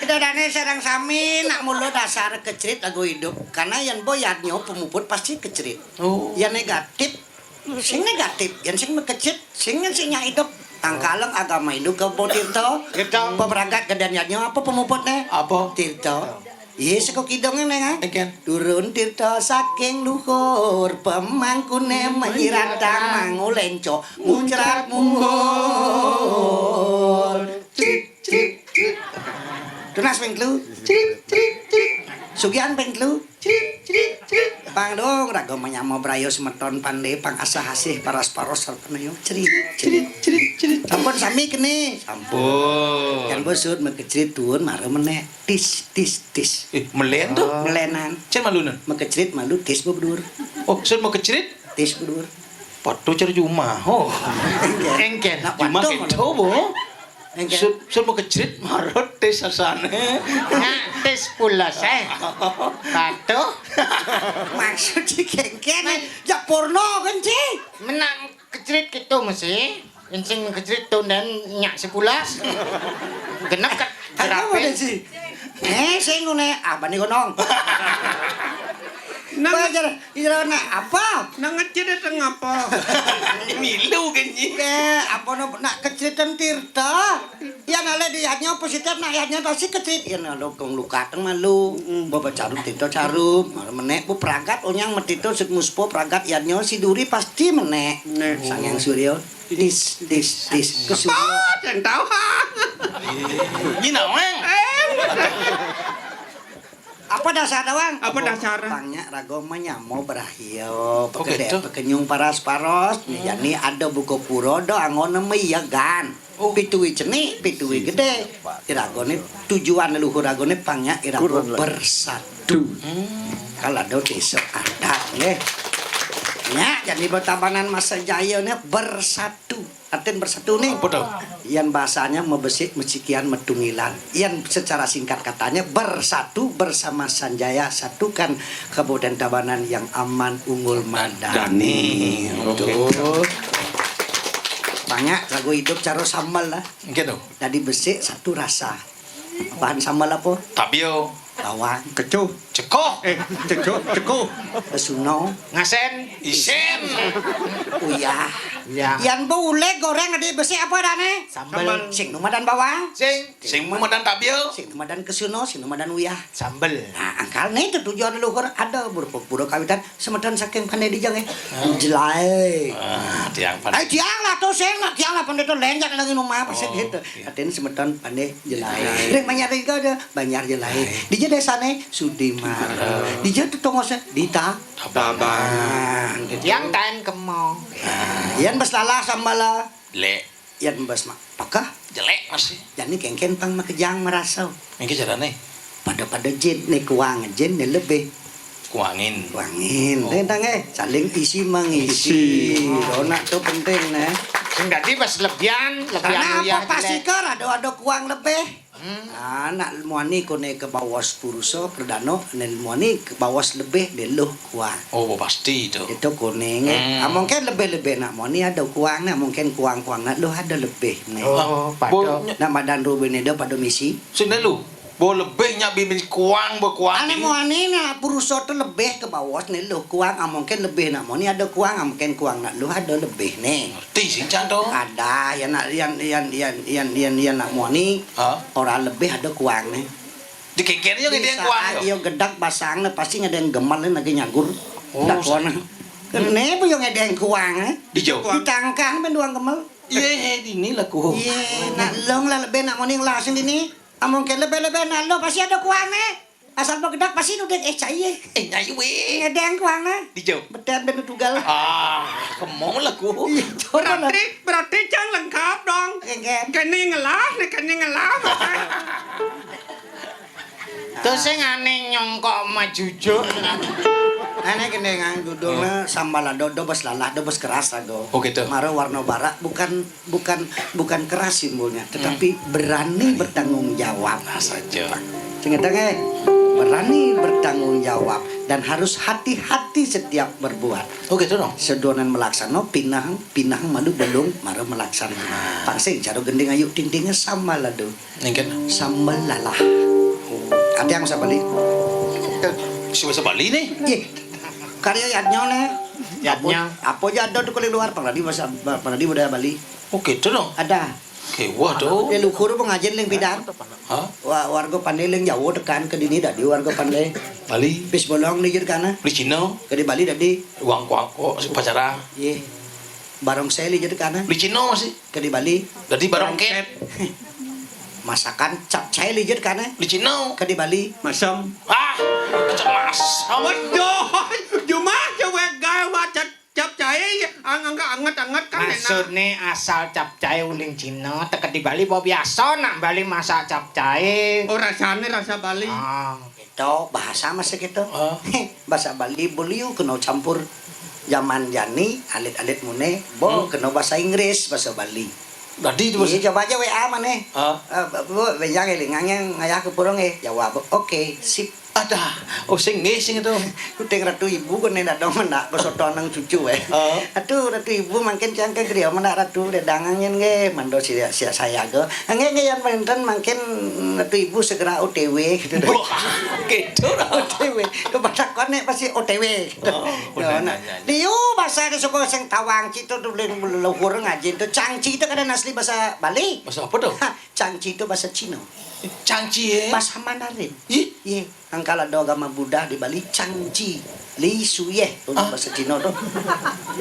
Dadane sareng sami nak mula dasar kecrit lagu hidup. Karena yang boyarnya pemuput pasti kecrit. Oh. Yang negatif, sing negatif, yang sing mekecrit, sing sing hidup. Tangkaleng agama Hindu ke Tirta. Tirta. Pemeragat kedaniannya apa pemuputnya? Apa? Tirta. Iya, seko kidungnya neng ah. Turun tirta saking luhur, pemangkune menyiratang mangulenco, muncrat munggul. Crit, crit, crit. Tunas ping telu. Crit, crit, crit. Sugihan ping telu. Crit, crit, crit. Pang dong, raga manyama braya semeton pandé pang asah-asih paras-paros sareng ayo cerit, cerit, cerit, cerit. Sampun sami kéné, sampun. Kan bosud makecerit tuun mara menék tis, tis, tis. Eh, melén to? Melénan. Cén malu nan? Makecerit malu tis bedur. Oh, sun makecerit? Tis bedur. Patu cer jumah. Oh. Éngkén. Éngkén. Nak jumah patu kéto, malu. Bo. Éngkén. Sun, sun makecerit mara tis sasané. Nak tis pulas, eh. Patu. Maksud si kéngkén, eh, japurna kan si. Menang kecerit kéto mesti. Sing kecerit to dan nyak si pulas. Genep kat jerape. Apa si? Eh, sing ngene, apa nih gonong? Nang Apa jar, jar nak apa? Nang ngecerit ngapa? Milu genyi. Eh, apa no, nak keceritan tirta? Ya, nak lé di yadnya positif, nak yadnya pasti kecerit. Ya, nak lo kong luka teng malu. Mm-mm. Bawa carup, tinta carup, malu menék, bu pragat, onyang metito, sik muspo, pragat, yadnya, si duri pasti menék. Menék. Sang Hyang Surya. Tis, tis, tis. Kesuruh. Apa? Yang tahu? Ini nawang. Apa dasar nawang? Apa dasar? Pangnya raga manyama braya. Oh, gitu. Pekenyung paras-paros. Hmm. Jani ada buka pura do anggona meyegan. Oh. Pituwi cenik, pituwi gedé. Iraga né tujuan leluhur raga né pangnya iraga bersatu. Hmm. Kalau ada desa adat, nggih. Nya, jani Betabanan Masa Jaya né bersatu. Artin bersatu nih. Apa to? Yan bahasanya mebesik, mecikian, metungilan. Yan secara singkat katanya bersatu bersama Sanjaya, satukan Kabupaten Tabanan yang aman, unggul, madani. Madani. Oke. Tuh. Banyak lagu hidup cara sambal lah. Nggih to. Dadi besik satu rasa. Bahan sambal apa? Tabia. Bawang. Kecuh. Cekoh. Eh, cecuh, cekoh. Kesuno. Ngasen. Isen. Uyah. Uyah. Yan bu uleg goreng dadi besik apa dane? Sambel. Sambel. Sing numadan bawang. Sing. Sing numadan tabia. Sing numadan kesuno, sing numadan uyah. Sambel. Nah, angkal nih tujuan leluhur ada berupa pura kawitan. Semeton saking pandai dija nggih. Hah? Jelai. Ah, tiang pandai. Ai tiang lah to sing, nak tiang lah pandai to lenjak lagi rumah pas gitu. Oh, iya. Artinya semeton pandai jelai. Jelai. Ring Banjar Riga ada Banjar Jelai. Jelai. Dija desane Sudimara. Sudimara. Dija tetongosnya Dita. Tabang. Tabang. Tiang tain kemong. Nah, yan bes lalah sambala. Lek. Yan bes mak. Pakah? Jelek masih. Jani kengken pang makejang merasa. Niki carane. Pada-pada jin, ne kuang jin, ne lebih. Kuangin. Kuangin. Oh. Tentang, eh, saling isi mengisi. Isi. Dona tu penting, ne. Sing dadi pas lebihan, lebihan. Karena uyah apa? Jelek. Pasikar ada, ada kuang lebih. Hmm. Anak muani kone ke bawas purusa perdana, ne muani ke bawas lebih, de luh kuang. Oh, pasti itu. Itu kuning, eh. Hmm. Ah, mungkin lebih-lebih nak muani ada kuang, nak mungkin kuang-kuang nak luh ada lebih, ne. Oh, pada. Nak madan rubin ada pada misi. Sini lu. Bo lebih nyak bimbing kuang, bo kuang. Ane muani nak purusa tu lebih ke bawas ne luh kuang, ah, mungkin lebih nak muani ada kuang, ah, mungkin kuang nak luh ada lebih, ne. Ngerti sih, Cak, to? Ada, ya nak, yan, yan, yan, yan, yan, yan nak muani. Ha? Orang lebih ada kuang, ne. Dikikir yo gedeng kuang yo. Iyo gedeg basang ne pasti ngedeng gemel ne lagi nyagur. Oh, dakon. Kene bu yo ngedeng kuang, eh. Dijo. Ditangkang ben duang gemel. Iye, dini lah ku. Iye, nak long lah lebih nak muani ngelasing dini. Among ke lebih-lebih nak lo pasti ada kuang ne. Asal begedeg pasti nudik, eh, cai, eh. Eh, nyai, weh. Ngedeng kuang, nah. Dijo. Beten ben tugal. Ah, kemong lah ku. Iya, coba lah. Berarti, berarti cang lengkap dong. Lengkap. Kene ngelah, ne kene ngelah. Terus sing ane nyongkok majujuk. Ane kene ngang dudung, nah, sambal lado, dobes lalah, dobes keras lado. Oh, gitu. Maro warna barak, bukan bukan, bukan keras simbolnya, tetapi berani bertanggung jawab. Nah, saja. Sing ngedeng, eh, berani bertanggung jawab dan harus hati-hati setiap berbuat. Oh, gitu dong. Sedonan melaksano, pinang, pinang malu belum, mara melaksano. Nah. Pangsing, cara gending ayu, ting-tingnya sama lah, do. Nengken. Sambal lalah. Oh. Ada yang bisa beli? Si bisa beli nih? Iya. Karya yadnya nih. Yadnya. Apa, apa aja ada tuh kalau luar, apalagi bahasa, apalagi budaya Bali. Oh, gitu dong. Ada. Oke, waduh. Leluhur pengajian ling pidan. Hah? Wa-, warga pandai ling Jawa tekan ke dini dadi warga pandai. Bali. Pis bolong nih jadi kana. Beli Cina. Ke di Bali dadi. Uang kuang kok, si pacara. Iya. Barongsai ling jadi kana. Beli Cina masih. Ke di Bali. Dadi barongket. Masakan capcay ling jadi kana. Beli Cina. Ke di Bali. Masam. Ah. Cemas. Waduh, jumah cewek gawe cap, capcay, ang-, angka anget-anget kan enak. Maksudne asal capcay uling Cina, teka di Bali bawa biasa, nak Bali masak capcay. Oh, rasane rasa Bali. Ah. Itu bahasa masih gitu. Ah. Bahasa Bali beliau kena campur zaman jani, alit-alit mune, bo kena bahasa Inggris, bahasa Bali. Tadi itu bahasa. Iya, coba aja W A mana? Ah. Eh, Bu, Bu, benjang elingang yang ngayah ke purung eh. Jawab, "Oke, sip." Ada. Oh, sing nggih, sing itu. Kuting Ratu Ibu kene ndak dong mendak besoto nang cucu eh. Oh. Aduh, Ratu Ibu mangkin cang ke griya mendak Ratu ledang angin nggih. Mando sia, sia saya go. Nggih, nggih, yang penten mangkin Ratu Ibu segera O T W gitu. Wah, gitu dah. O T W. Coba takon nek pasti O T W gitu. Oh, ya, benar, nah, ya, ya. Liu bahasa ada suku sing tawang citu tu leluhur ngaji tu. Cangci itu kadang asli bahasa Bali. Bahasa apa tuh? Ha, cangci itu bahasa Cina. Cangci, eh? Bahasa Mandarin. Ih. Iya. Angkala do agama Buddha di Bali, Changci Li Suyeh. Tuh, bahasa Cina tuh.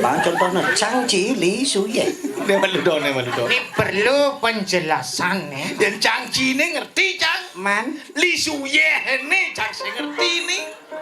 Bang, contohnya, Changci Li Suyeh. Ini malu dong, ini malu dong. Ini perlu penjelasan, ya. Dan Changci ini ngerti, Cang. Man. Li Suyeh ini, Cang, saya ngerti ini.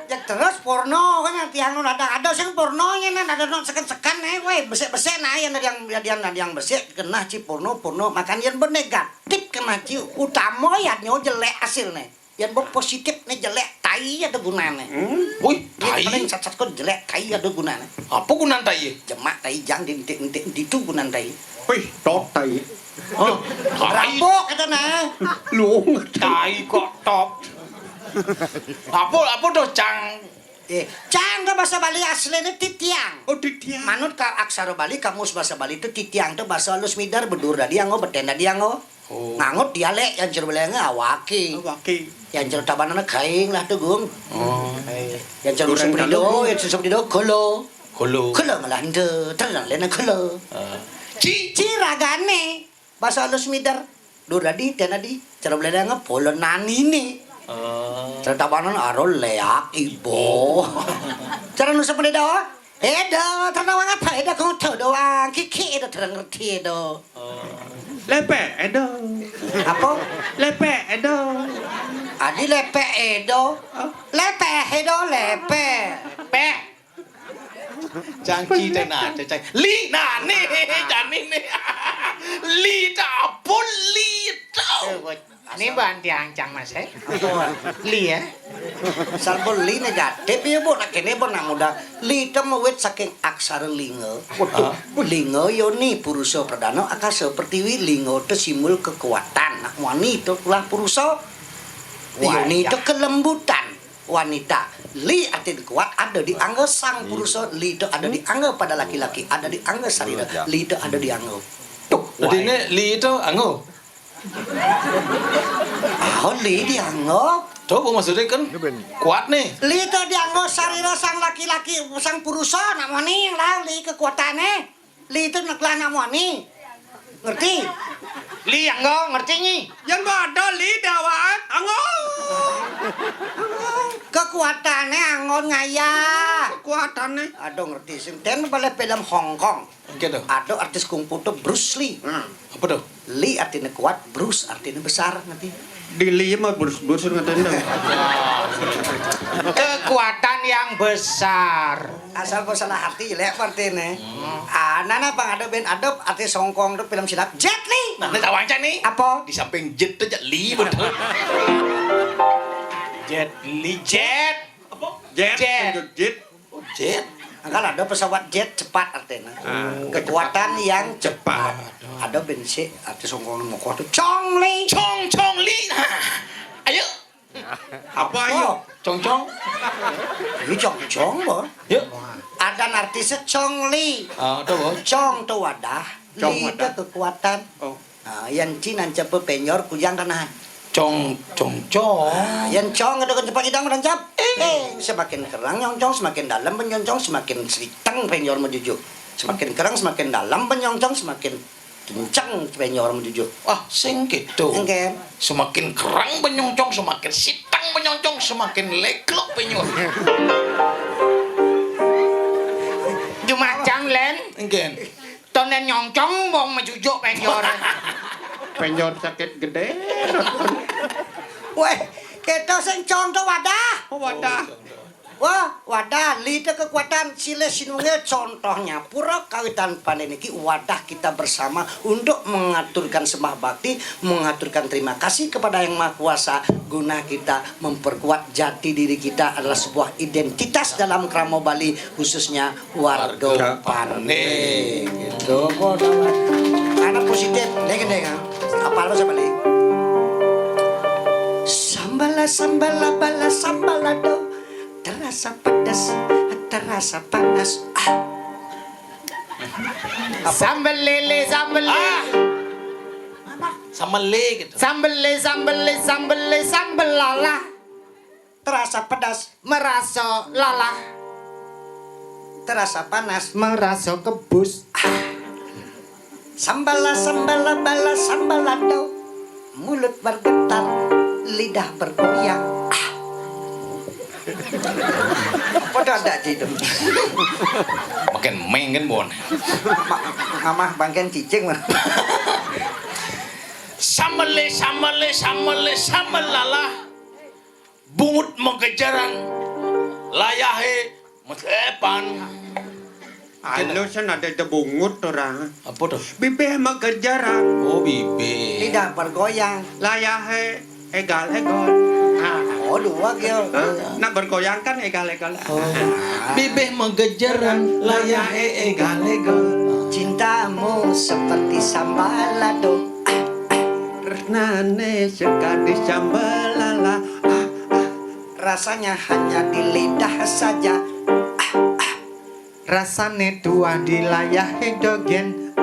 Ya terus porno kan tiang nu ada, ada sing porno ini, ada nu seken-seken nih, weh, besek-besek nah, yang ada yang, ada yang, ada yang besek, kena ci porno, porno, makan yang bernegatif kena ci, utama ya nyo jelek hasilnya. Yen mbok positif ne jelek, tai ada gunane. Hmm? Wih, yen tai. Paling sat-sat kon jelek, tai ada gunane. Apa gunane tai? Jemak tai jang di entik-entik ditu gunane tai. Wih, top tai. Oh, tai. Rabuk kata nah. Lu tai kok top. Apa, apa tuh, Cang? Eh, Cang ke bahasa Bali asline titiang. Oh, titiang. Manut ka aksara Bali, kamus bahasa Bali itu titiang itu bahasa halus midar, bedur dadi anggo, beten dadi anggo. Oh. Ngangut dialek yang jero Belenge awake. Awake. Yang jero Tabanan gaing lah tuh, Gung. Oh. Eh, yang jero Duren Suprido, Kalu. Yang jero Suprido golo. Golo. Golo ngelande, terus lene golo. Ah. Ci, ci ragane. Bahasa halus mider. Dur dadi, ten dadi. Jero Belenge polo nanine. Oh. Jero Tabanan aro leak ibo. Jero Nusa Penida. Edo, terna wong apa? Edo kok doang. Kiki edo terang ngerti edo. Oh. Lepe, edo. Apa? Lepe, edo. Adi lepe, edo. Oh. Lepe, edo, lepe. Pe. Cangci tenate, cang. Li, nah, nih, jani nih. Li, dapur, li, tuh. Eh, buat Ini ban tiang cang mas, eh? Apa? Li, ya? Salbul li negatif, ya, Bu. Nak kene, Bu, nak muda. Li itu mawit saking aksara linga. Waduh. Ah. Linga, yoni, purusa, pradana, akasa, pertiwi, linga itu simbol kekuatan. Nak wani itu tulah purusa. Wah, yoni itu kelembutan. Wanita. Li artinya kuat, ada di angga sang purusa. Li itu ada di angga pada laki-laki, ada di angga sarira. Li itu ada di angga. Tuh, tadi ini li itu angga. Ah, li dianggo. Coba maksudnya kan kuat nih. Li itu dianggo sarira sang laki-laki, sang purusa, nak mani lah li kekuatannya. Li itu nak lah nak mani. Ngerti? Li anggo, ngerti nyi? Yang gak ada li dawaan. Anggo. Kekuatannya anggo ngaya. Kekuatannya. Aduh ngerti sing. Ten balik film Hong Kong. Oke tuh. Ada artis kungfu tuh Bruce Lee. Hmm. Apa tuh? Lee artinya kuat, Bruce artinya besar nanti. Di Lee mah Bruce Bruce ngatain dah. Kekuatan yang besar. Asal kau salah arti jelek artinya. Hmm. Ah, nana bang ada band ada artis Hong Kong tuh film silat Jet Li. Nah, ini tahu aja nih. Apa? Di samping Jet tuh Jet Li betul. Jet Li Jet. Apa? Jet. Jet. Jet. Oh, jet. Angkal ada pesawat jet cepat artinya. Ah. Kekuatan yang cepat. Cepat. Ada bensin artis Hong Kong mau kuat tuh Chong Li. Chong Chong Li. Ayo. Apa ayo? Oh. Cong Cong. Ini Cong Cong, Bor. Yuk. Ada artisnya Chong Li. Ah, ada, Bor. Chong tuh wadah. Cong Li wadah. Itu kekuatan. Oh. Ah, yan ci nancep penyor kujang kanahan. Cong, cong, cong. Ah, yan cong ada kan cepat idang nancep. Eh. Eh, semakin kerang nyongcong, semakin dalam penyoncong, semakin siteng penyor menuju. Semakin kerang, semakin dalam penyoncong, semakin kencang penyor menuju. Ah, sing gitu. Enggak. Semakin kerang penyoncong, semakin siteng penyoncong, semakin leklok penyor. Jumacang, Len. Enggak. Tonen nyongcong wong mejujuk penjor. Penjor sakit gede. Weh, Kéto sing contoh wadah. Oh, wadah. Wah, wadah, lida kekuatan silih sinunggil contohnya. Pura kawitan pandé niki wadah kita bersama untuk mengaturkan sembah bakti, mengaturkan terima kasih kepada Yang Maha Kuasa, guna kita memperkuat jati diri kita adalah sebuah identitas dalam krama Bali, khususnya warga Warga Pandé. Pandé. Gitu. Kok sama anak positif, deng, deng, ah. Apa lo sama nih? Sambala, sambala, bala, sambala do. Terasa pedas, terasa panas. Ah. Sambal lele, sambal lele. Ah. Sambal le gitu. Sambal le, sambal le, sambal le, sambal lala. Terasa pedas, merasa lalah. Terasa panas, merasa kebus. Ah. Sambala, sambala, bala, sambalado. Mulut bergetar, lidah bergoyang. Ah. Padha ndak, Ci, to? Makin mengken, Bon. Ma-, mamah bangken cicing, Mas. Samele, samele, samele, samelalah. Bungut magejeran. Layahe meslepan. Anu sen ada tebungut ora. Apa to? Bibih magejeran. Oh, bibih. Lidah bergoyang. Layahe egal-egal. Ah. Oh, dua, Gil. Hah? Nak bergoyang kan egal-egal. Oh. Bibih magejeran, layahe egal-egal. Cintamu seperti sambal lado. Tresnane sekadi sambal lala. Rasanya hanya di lidah saja. Rasane tuah di layahe dogen.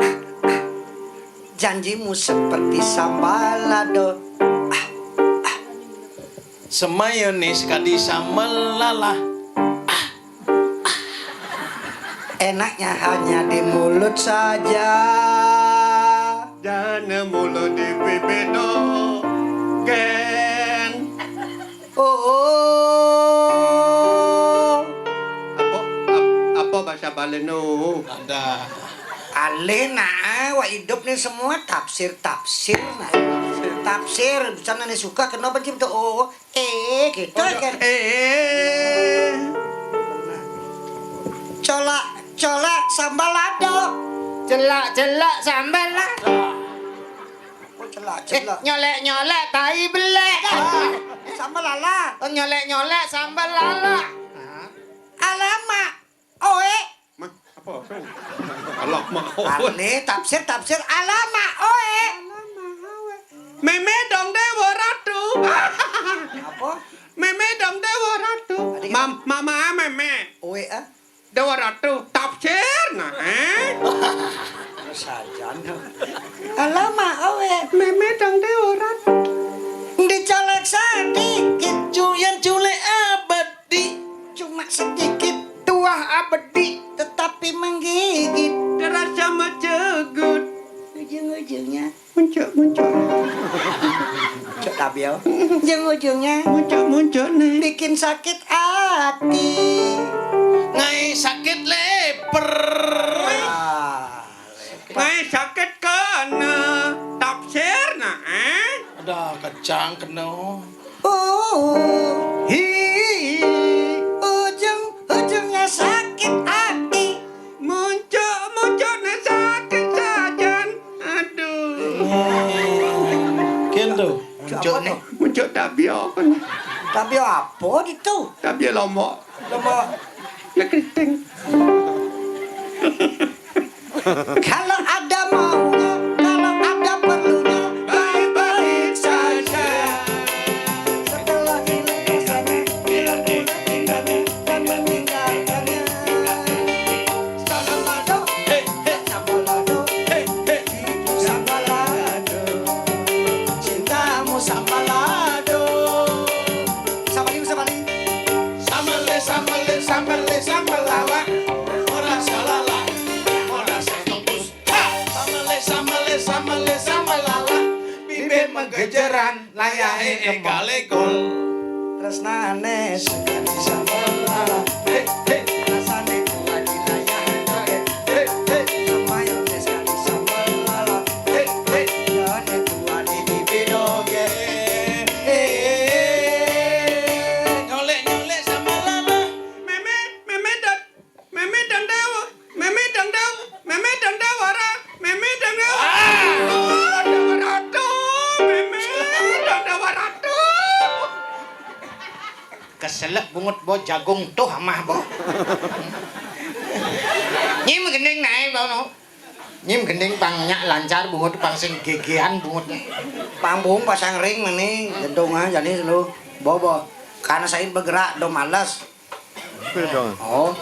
Janjimu seperti sambal lado. Semayane sekadi sambal lalah. Enaknya hanya di mulut saja. Jane mulo di bibir dogen. Oh, oh. Apa, ap-, apa bahasa Bali no? Ada. Alih nah, wah, hidup nih semua tafsir-tafsir nah. Tafsir, bisa nane suka kenapa gitu? Oh, eh, gitu kan. Eh. Colak, colak sambal lado. Celak, celak sambal lado. Oh, celak, eh, celak. Nyolek, nyolek tai belek. Ah, sambal lala. Oh, nyolek, nyolek sambal lala. Alamak, oe. Mah, apa? Alamak, oe. Ale, tafsir, tafsir. Alamak, oe. Meme dong Dewa Ratu. Apa? Meme dong Dewa Ratu. Tadi kita Mam-, mama meme. Oe, ah. Dewa Ratu, tafsir, nah, eh? Sajan. Alamak, oe. Meme dong Dewa Ratu. Dicolek sedikit, cu-, yen culek abedi. Cuma sedikit. Tuah abedi. Tetapi menggigit. Terasa mencegut. Ujung-ujungnya. Muncuk, muncuk. Cok Tabio. Ujung-ujungnya. Muncuk, muncuk nih. Bikin sakit hati. Ngai sakit leper. Ah, leper. Ngai sakit kena. Tafsir nah, eh? Ada kacang kena. Uh, hi, ujung-ujungnya sakit hati. Muncuk-muncuknya sakit sajan. Aduh. Ken to. Muncuk nih. Muncuk Tabio. Tabio apa itu? Tabio Lombok. Lombok. Ya keriting. Kalau ada maunya, kalau ada perlunya, baik-baik saja. Setelah ini rasanya, bila ditinggalkan dan meninggalkannya. Sambal lado, eh, eh, sambal lado, eh, eh, sambal lado. Cintamu sambal lado. Sambal ini, sambal ini. Sambale, sambale, sambale, sambal lawak. Ora salah, ora salah. Ha! Sambale, sambale, sambale, sambal lala. Bibir menggejeran, layahe egal-egal. Tresnane sekadi sambal lala. He, he. Rasane kuat di layahe joget. He, he. Semayone sekadi sambal lala. He, he. Jane kuat di bibir doge. He. Selek bungut bo jagung tuh amah bo. Nyim gending nae bo no. Nyim gending pang nyak lancar bungut pang sing gegean bungutnya. Pang bung pasang ring mani jantung ah jani selu. Bo bo. Karena saya bergerak do males. Oke dong. Oh.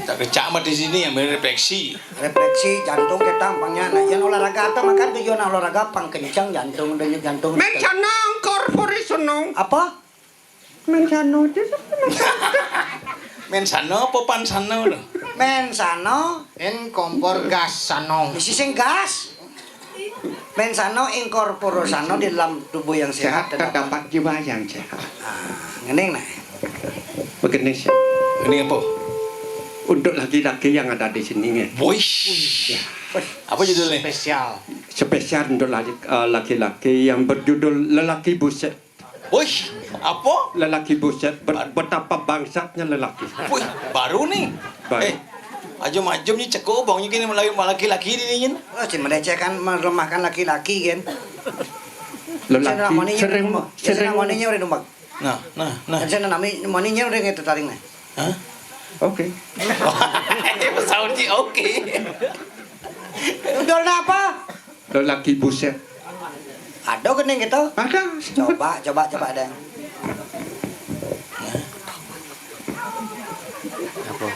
Tak kecak mah di sini ya main refleksi. Refleksi jantung kita pangnya nah yang olahraga atau makan tujuan olahraga pang kencang jantung denyut jantung. Men sana korpori seneng. Apa? Men sana itu. Men sana apa pan sana lo? Men sana. En kompor gas sana. Isi sing gas. Men sana incorporo sana di dalam tubuh yang sehat, sehat terdapat, terdapat jiwa yang sehat. Ah, ngening nah. Begini sih. Ini apa? Untuk laki-laki yang ada di sini nih. Wih. Apa judulnya? Spesial. Spesial untuk laki- eh, laki-laki yang berjudul Lelaki Buset. Wih, apa? Lelaki buset, ber- betapa bangsatnya lelaki. Wih, baru nih. Baru. Eh, aja majum nih ceko bang ini lagi laki-laki ini nih. Oh, si melecehkan, melemahkan laki-laki kan. Lelaki sering, sering. Sering moninya udah numpang. Nah, nah, nah. Kan saya nami moninya udah gitu taring nih. Hah? Oke. Pesawat sih oke. Udah apa? Lelaki buset. Ada gini gitu? Ada. Coba, coba, coba ada. Apa?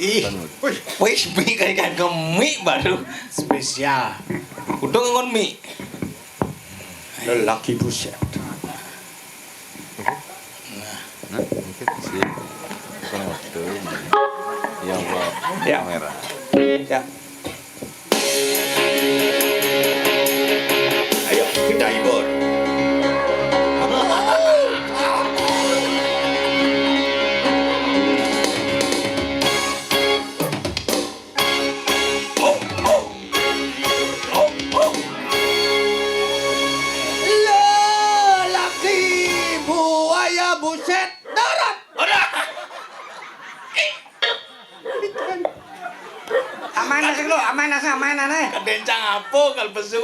Ih, wih, wih, mi kayak kagak mi baru spesial. Udah ngon mi. Lelaki buset. Nah, mungkin si penonton yang buat ya. Kamera. Ya. Ayo, kita hibur. Lelaki buaya buset darat. Udah. Aman nasi lo, aman nasi, aman nasi. Kedencang apa kalau pesu?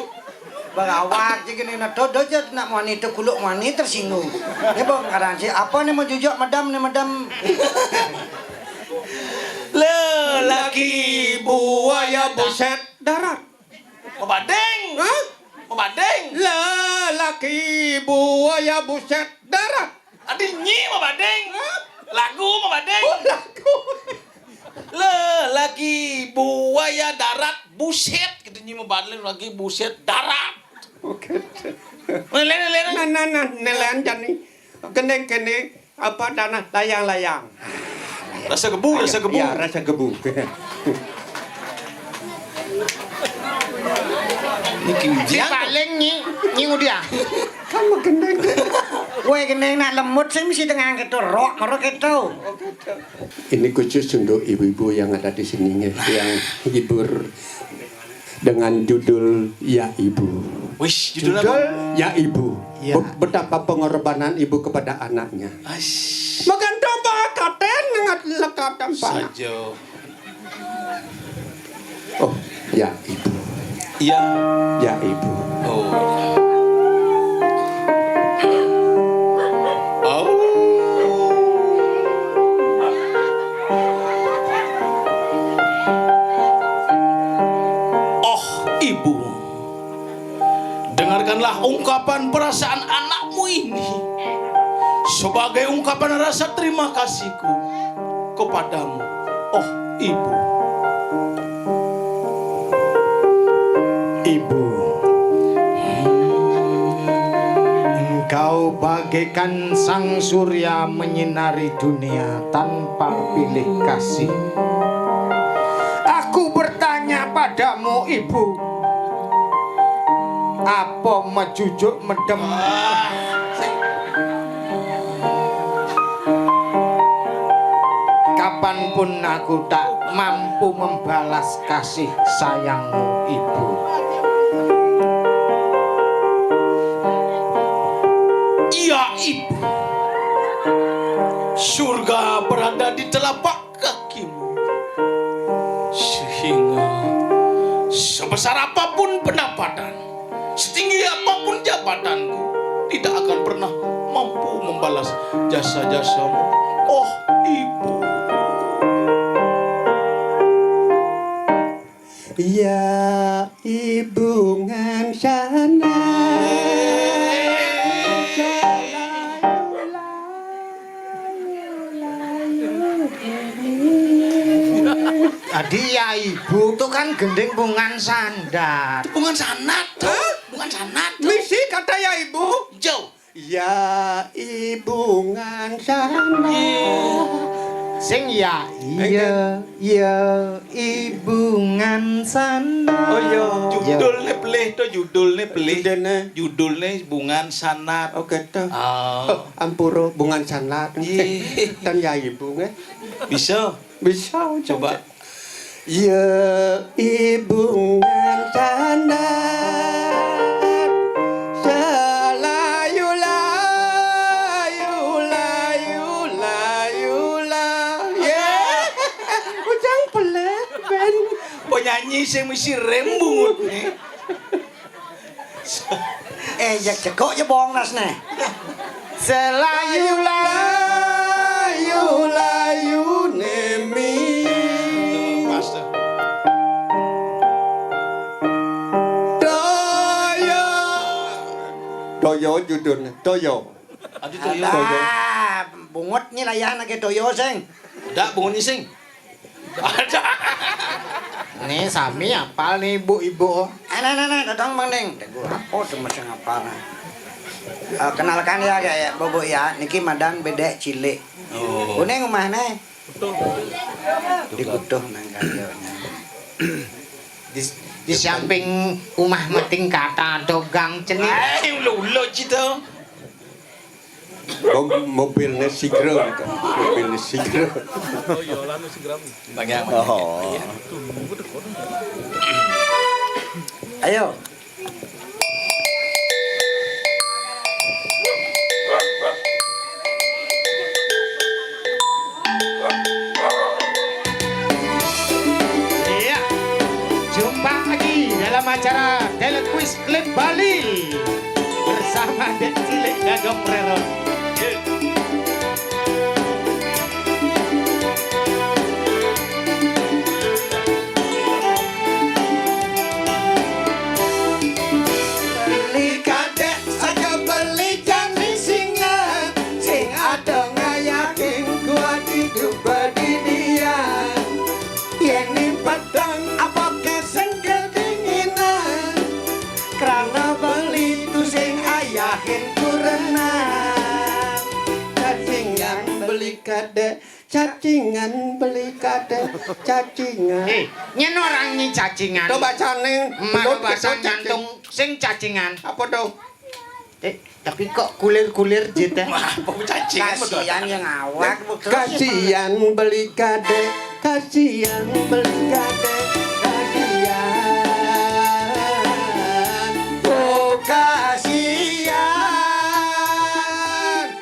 Bagawat je gini nah, dodo je nak mani tu kuluk mani tersinggung. Dia bawa karan si apa ni mau jujak madam ni madam. Lelaki buaya buset darat. Mabading. Hah? Mabading. Lelaki buaya buset darat. Adi nyi mabading. Hah? Lagu mabading. Oh, lagu. Lelaki buaya darat buset gitu nyi mabading lagi buset darat. Oke. Nelen nelen. Nah nah nah nelen jani. Gendeng kene. Apa tanah layang-layang. Rasa gebu, rasa gebu. Ya, rasa gebu. Ini Kim Jian. Paling nyi nyi udah. Kamu gendeng. Weh gendeng nak lemut sih mesti dengan gitu rok merok gitu. Ini khusus untuk ibu-ibu yang ada di sini nih, yang hibur dengan judul Ya Ibu. Wish, judul apa? Judul Ya Ibu. Ya. Be- betapa pengorbanan ibu kepada anaknya. Aish. Makan domba katen ngat lekatan panak. Saja. Oh, Ya Ibu. Ya. Ya Ibu. Oh. Oh. Oh, Ibu. Dengarkanlah ungkapan perasaan anakmu ini sebagai ungkapan rasa terima kasihku kepadamu, oh Ibu. Ibu. Engkau bagaikan sang surya menyinari dunia tanpa pilih kasih. Aku bertanya padamu, Ibu, apa mejujuk medem? Kapanpun aku tak mampu membalas kasih sayangmu, Ibu. Iya, Ibu. Surga berada di telapak kakimu. Sehingga sebesar apapun pendapatan, setinggi apapun jabatanku, tidak akan pernah mampu membalas jasa-jasamu. Oh, Ibu. Ya, Ibu ngan sana. Tadi ya Ibu tuh kan gending bungan sandat. Bungan sanat tuh, bungan sanat tuh. Misi kata ya Ibu. Jo. Ya Ibu ngan sana. Sing ya iya, iya Ibu ngan sana. Oh iya, judulnya pelih tuh, judulnya pelih. Judulnya? Judulnya Bungan Sanat. Oh gitu. Oh. Oh, ampura Bungan Sanat. Iya. Dan ya Ibu nggih. Bisa. Bisa. Coba. Ya Ibu ngan sandat, selayu layu, layu, layu, layu. Ya, ujang pelet, Ben. Penyanyi sing mesti rem bungut nih. Eh, ya jegok ya bongnas nih. Selayu layu layu nemi. Pas tuh. Doyo. Doyo judulnya, Doyo. Aduh, Doyo. Doyo. Alah, bungut nih layahan lagi Doyo sing. Dak bungut nih sing. Ada. Nih, sami apal nih, ibu-ibu. Eh, nah, nah, nah, datang, Mang Ning. Dek gua apa tuh masih ngapal, nah. Eh, kenalkan ya, kayak Bobo ya, niki madang bedek cilik. Oh. Kuning rumahnya. Betul. Dikutuh nang kayaknya. Di, di samping rumah meting kata dogang cenik. Eh, lu, lu, gitu. Mom-, mobilnya Sigra, mobilnya Sigra. Oh iya, lanu Sigra. Bagi apa? Oh. Ayo. Iya. Jumpa lagi dalam acara Telequiz Klip Bali bersama Dek Cilik Gagong Reron. Beli kadek saja beli jani singa, sing ada ngayakin gua hidup berdirian. Yeni pedang apa keseng kedinginan, karena beli tu sing ayahin kurenan. Cacingan beli kadek, cacingan beli kadek, cacingan. Eh, nyen orang nyi cacingan. Coba caning. Maka bahasa nyantung sing cacingan. Apa tuh? Eh, tapi kok kulir-kulir jete? Wah, apa cacingan? Kasihan yang awak. Kasihan beli kadek, kasihan beli kadek, kasihan. Oh, kasihan.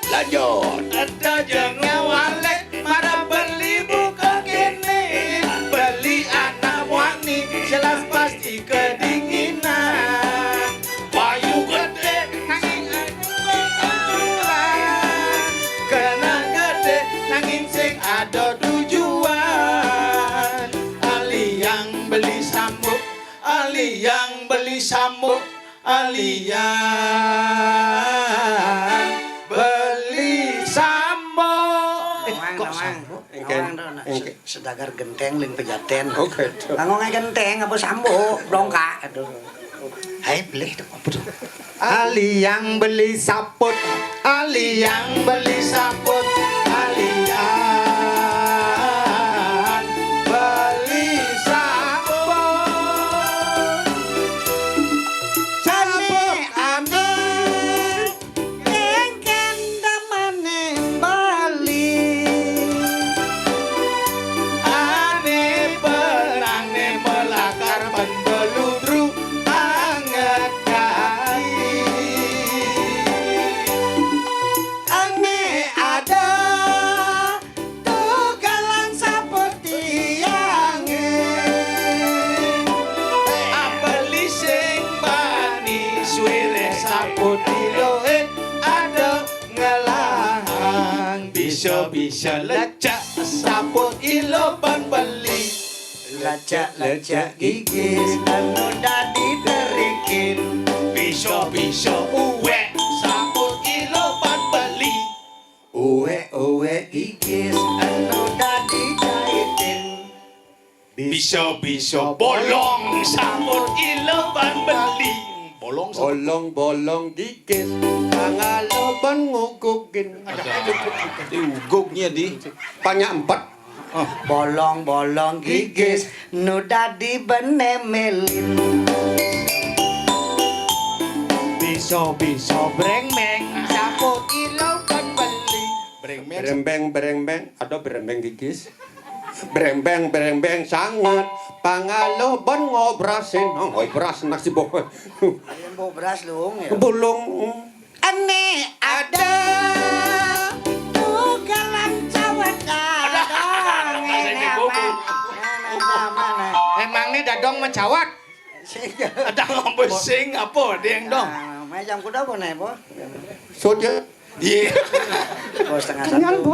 Lanjut. Ada jeng ngawalek, mara beli buka kene. Beli anak wani, jelas pasti kedinginan. Payu gede, nanging aturan. Kena gede, nanging sing ada tujuan. Ali yang beli sambut, ali yang beli sambut. Alian beli sambo. Eh, kok sambo? Engke, engke. Sedagar genteng ling pejaten. Oh, gitu. Nganggo genteng apa sambo? Blongkak. Aduh. Hai, beli itu apa tuh? Ali yang beli saput, Ali yang beli saput, Alian beli saput. Sane ane kengken damane Bali. Ane benangne melakar pendeludru anget kai. Ane ada tugalan saperti ange. Abeli sing bani suwire saperti loe ada Bisa-bisa lecek, saput ila ban beli. Lecek-lecek gigis, anu dadi terikin. Bisa-bisa uwek, saput ila ban beli. Uwek-uwek gigis, anu dadi jaitin. Bisa-bisa bolong, saput ila ban beli. Bolong, saput. Bolong-bolong gigis, pangala ban ngugugin. Diugugnya di. Panyak empat. Bolong-bolong gigis, nu dadi benemelin. Bisa-bisa brengmeng, saput ila ban beli. Brengmeng. Brembeng, brembeng, ada brembeng gigis. Brembeng, brembeng sanget, pangala ban ngobrasin. Oh, ngobras nasi boh. Ayo, mbok beras, Lung, ya. Bulung. Ane ada tukalan cawat dadong. Dadong, ini ini apa? Bubu. Mana, mana, mana? Emang ini dadong mencawat? Sing. Dadong besing apa, Ding, dong? Ah, macam kuda apa, nih, Bo? Soja. Iya. Bo, setengah satu.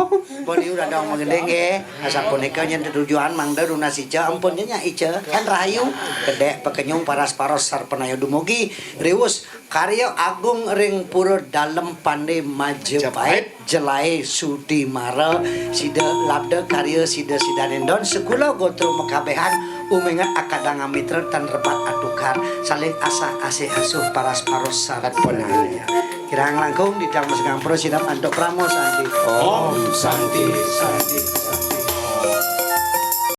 Bo, ini udah dong, magending, ya. Asa punika nyen tetujuan, mangda runa sica, ampun nyen ica, kan rahayu. Kedek, pekenyung, paras-paros, sarpanaya dumugi, riwus, karya agung ring pura dalem pande Majapahit, Majapahit. Jelaé Sudimara, sida labda karya sida sidaning don, sekula gotra makabehan, uminget akadang amitra tan rebat atukar, saling asah asih asuh paras-paros sarpanaya. Kirang langkung didang masengampura sinep antuk parama santi. Om Santi, Santi, Santi.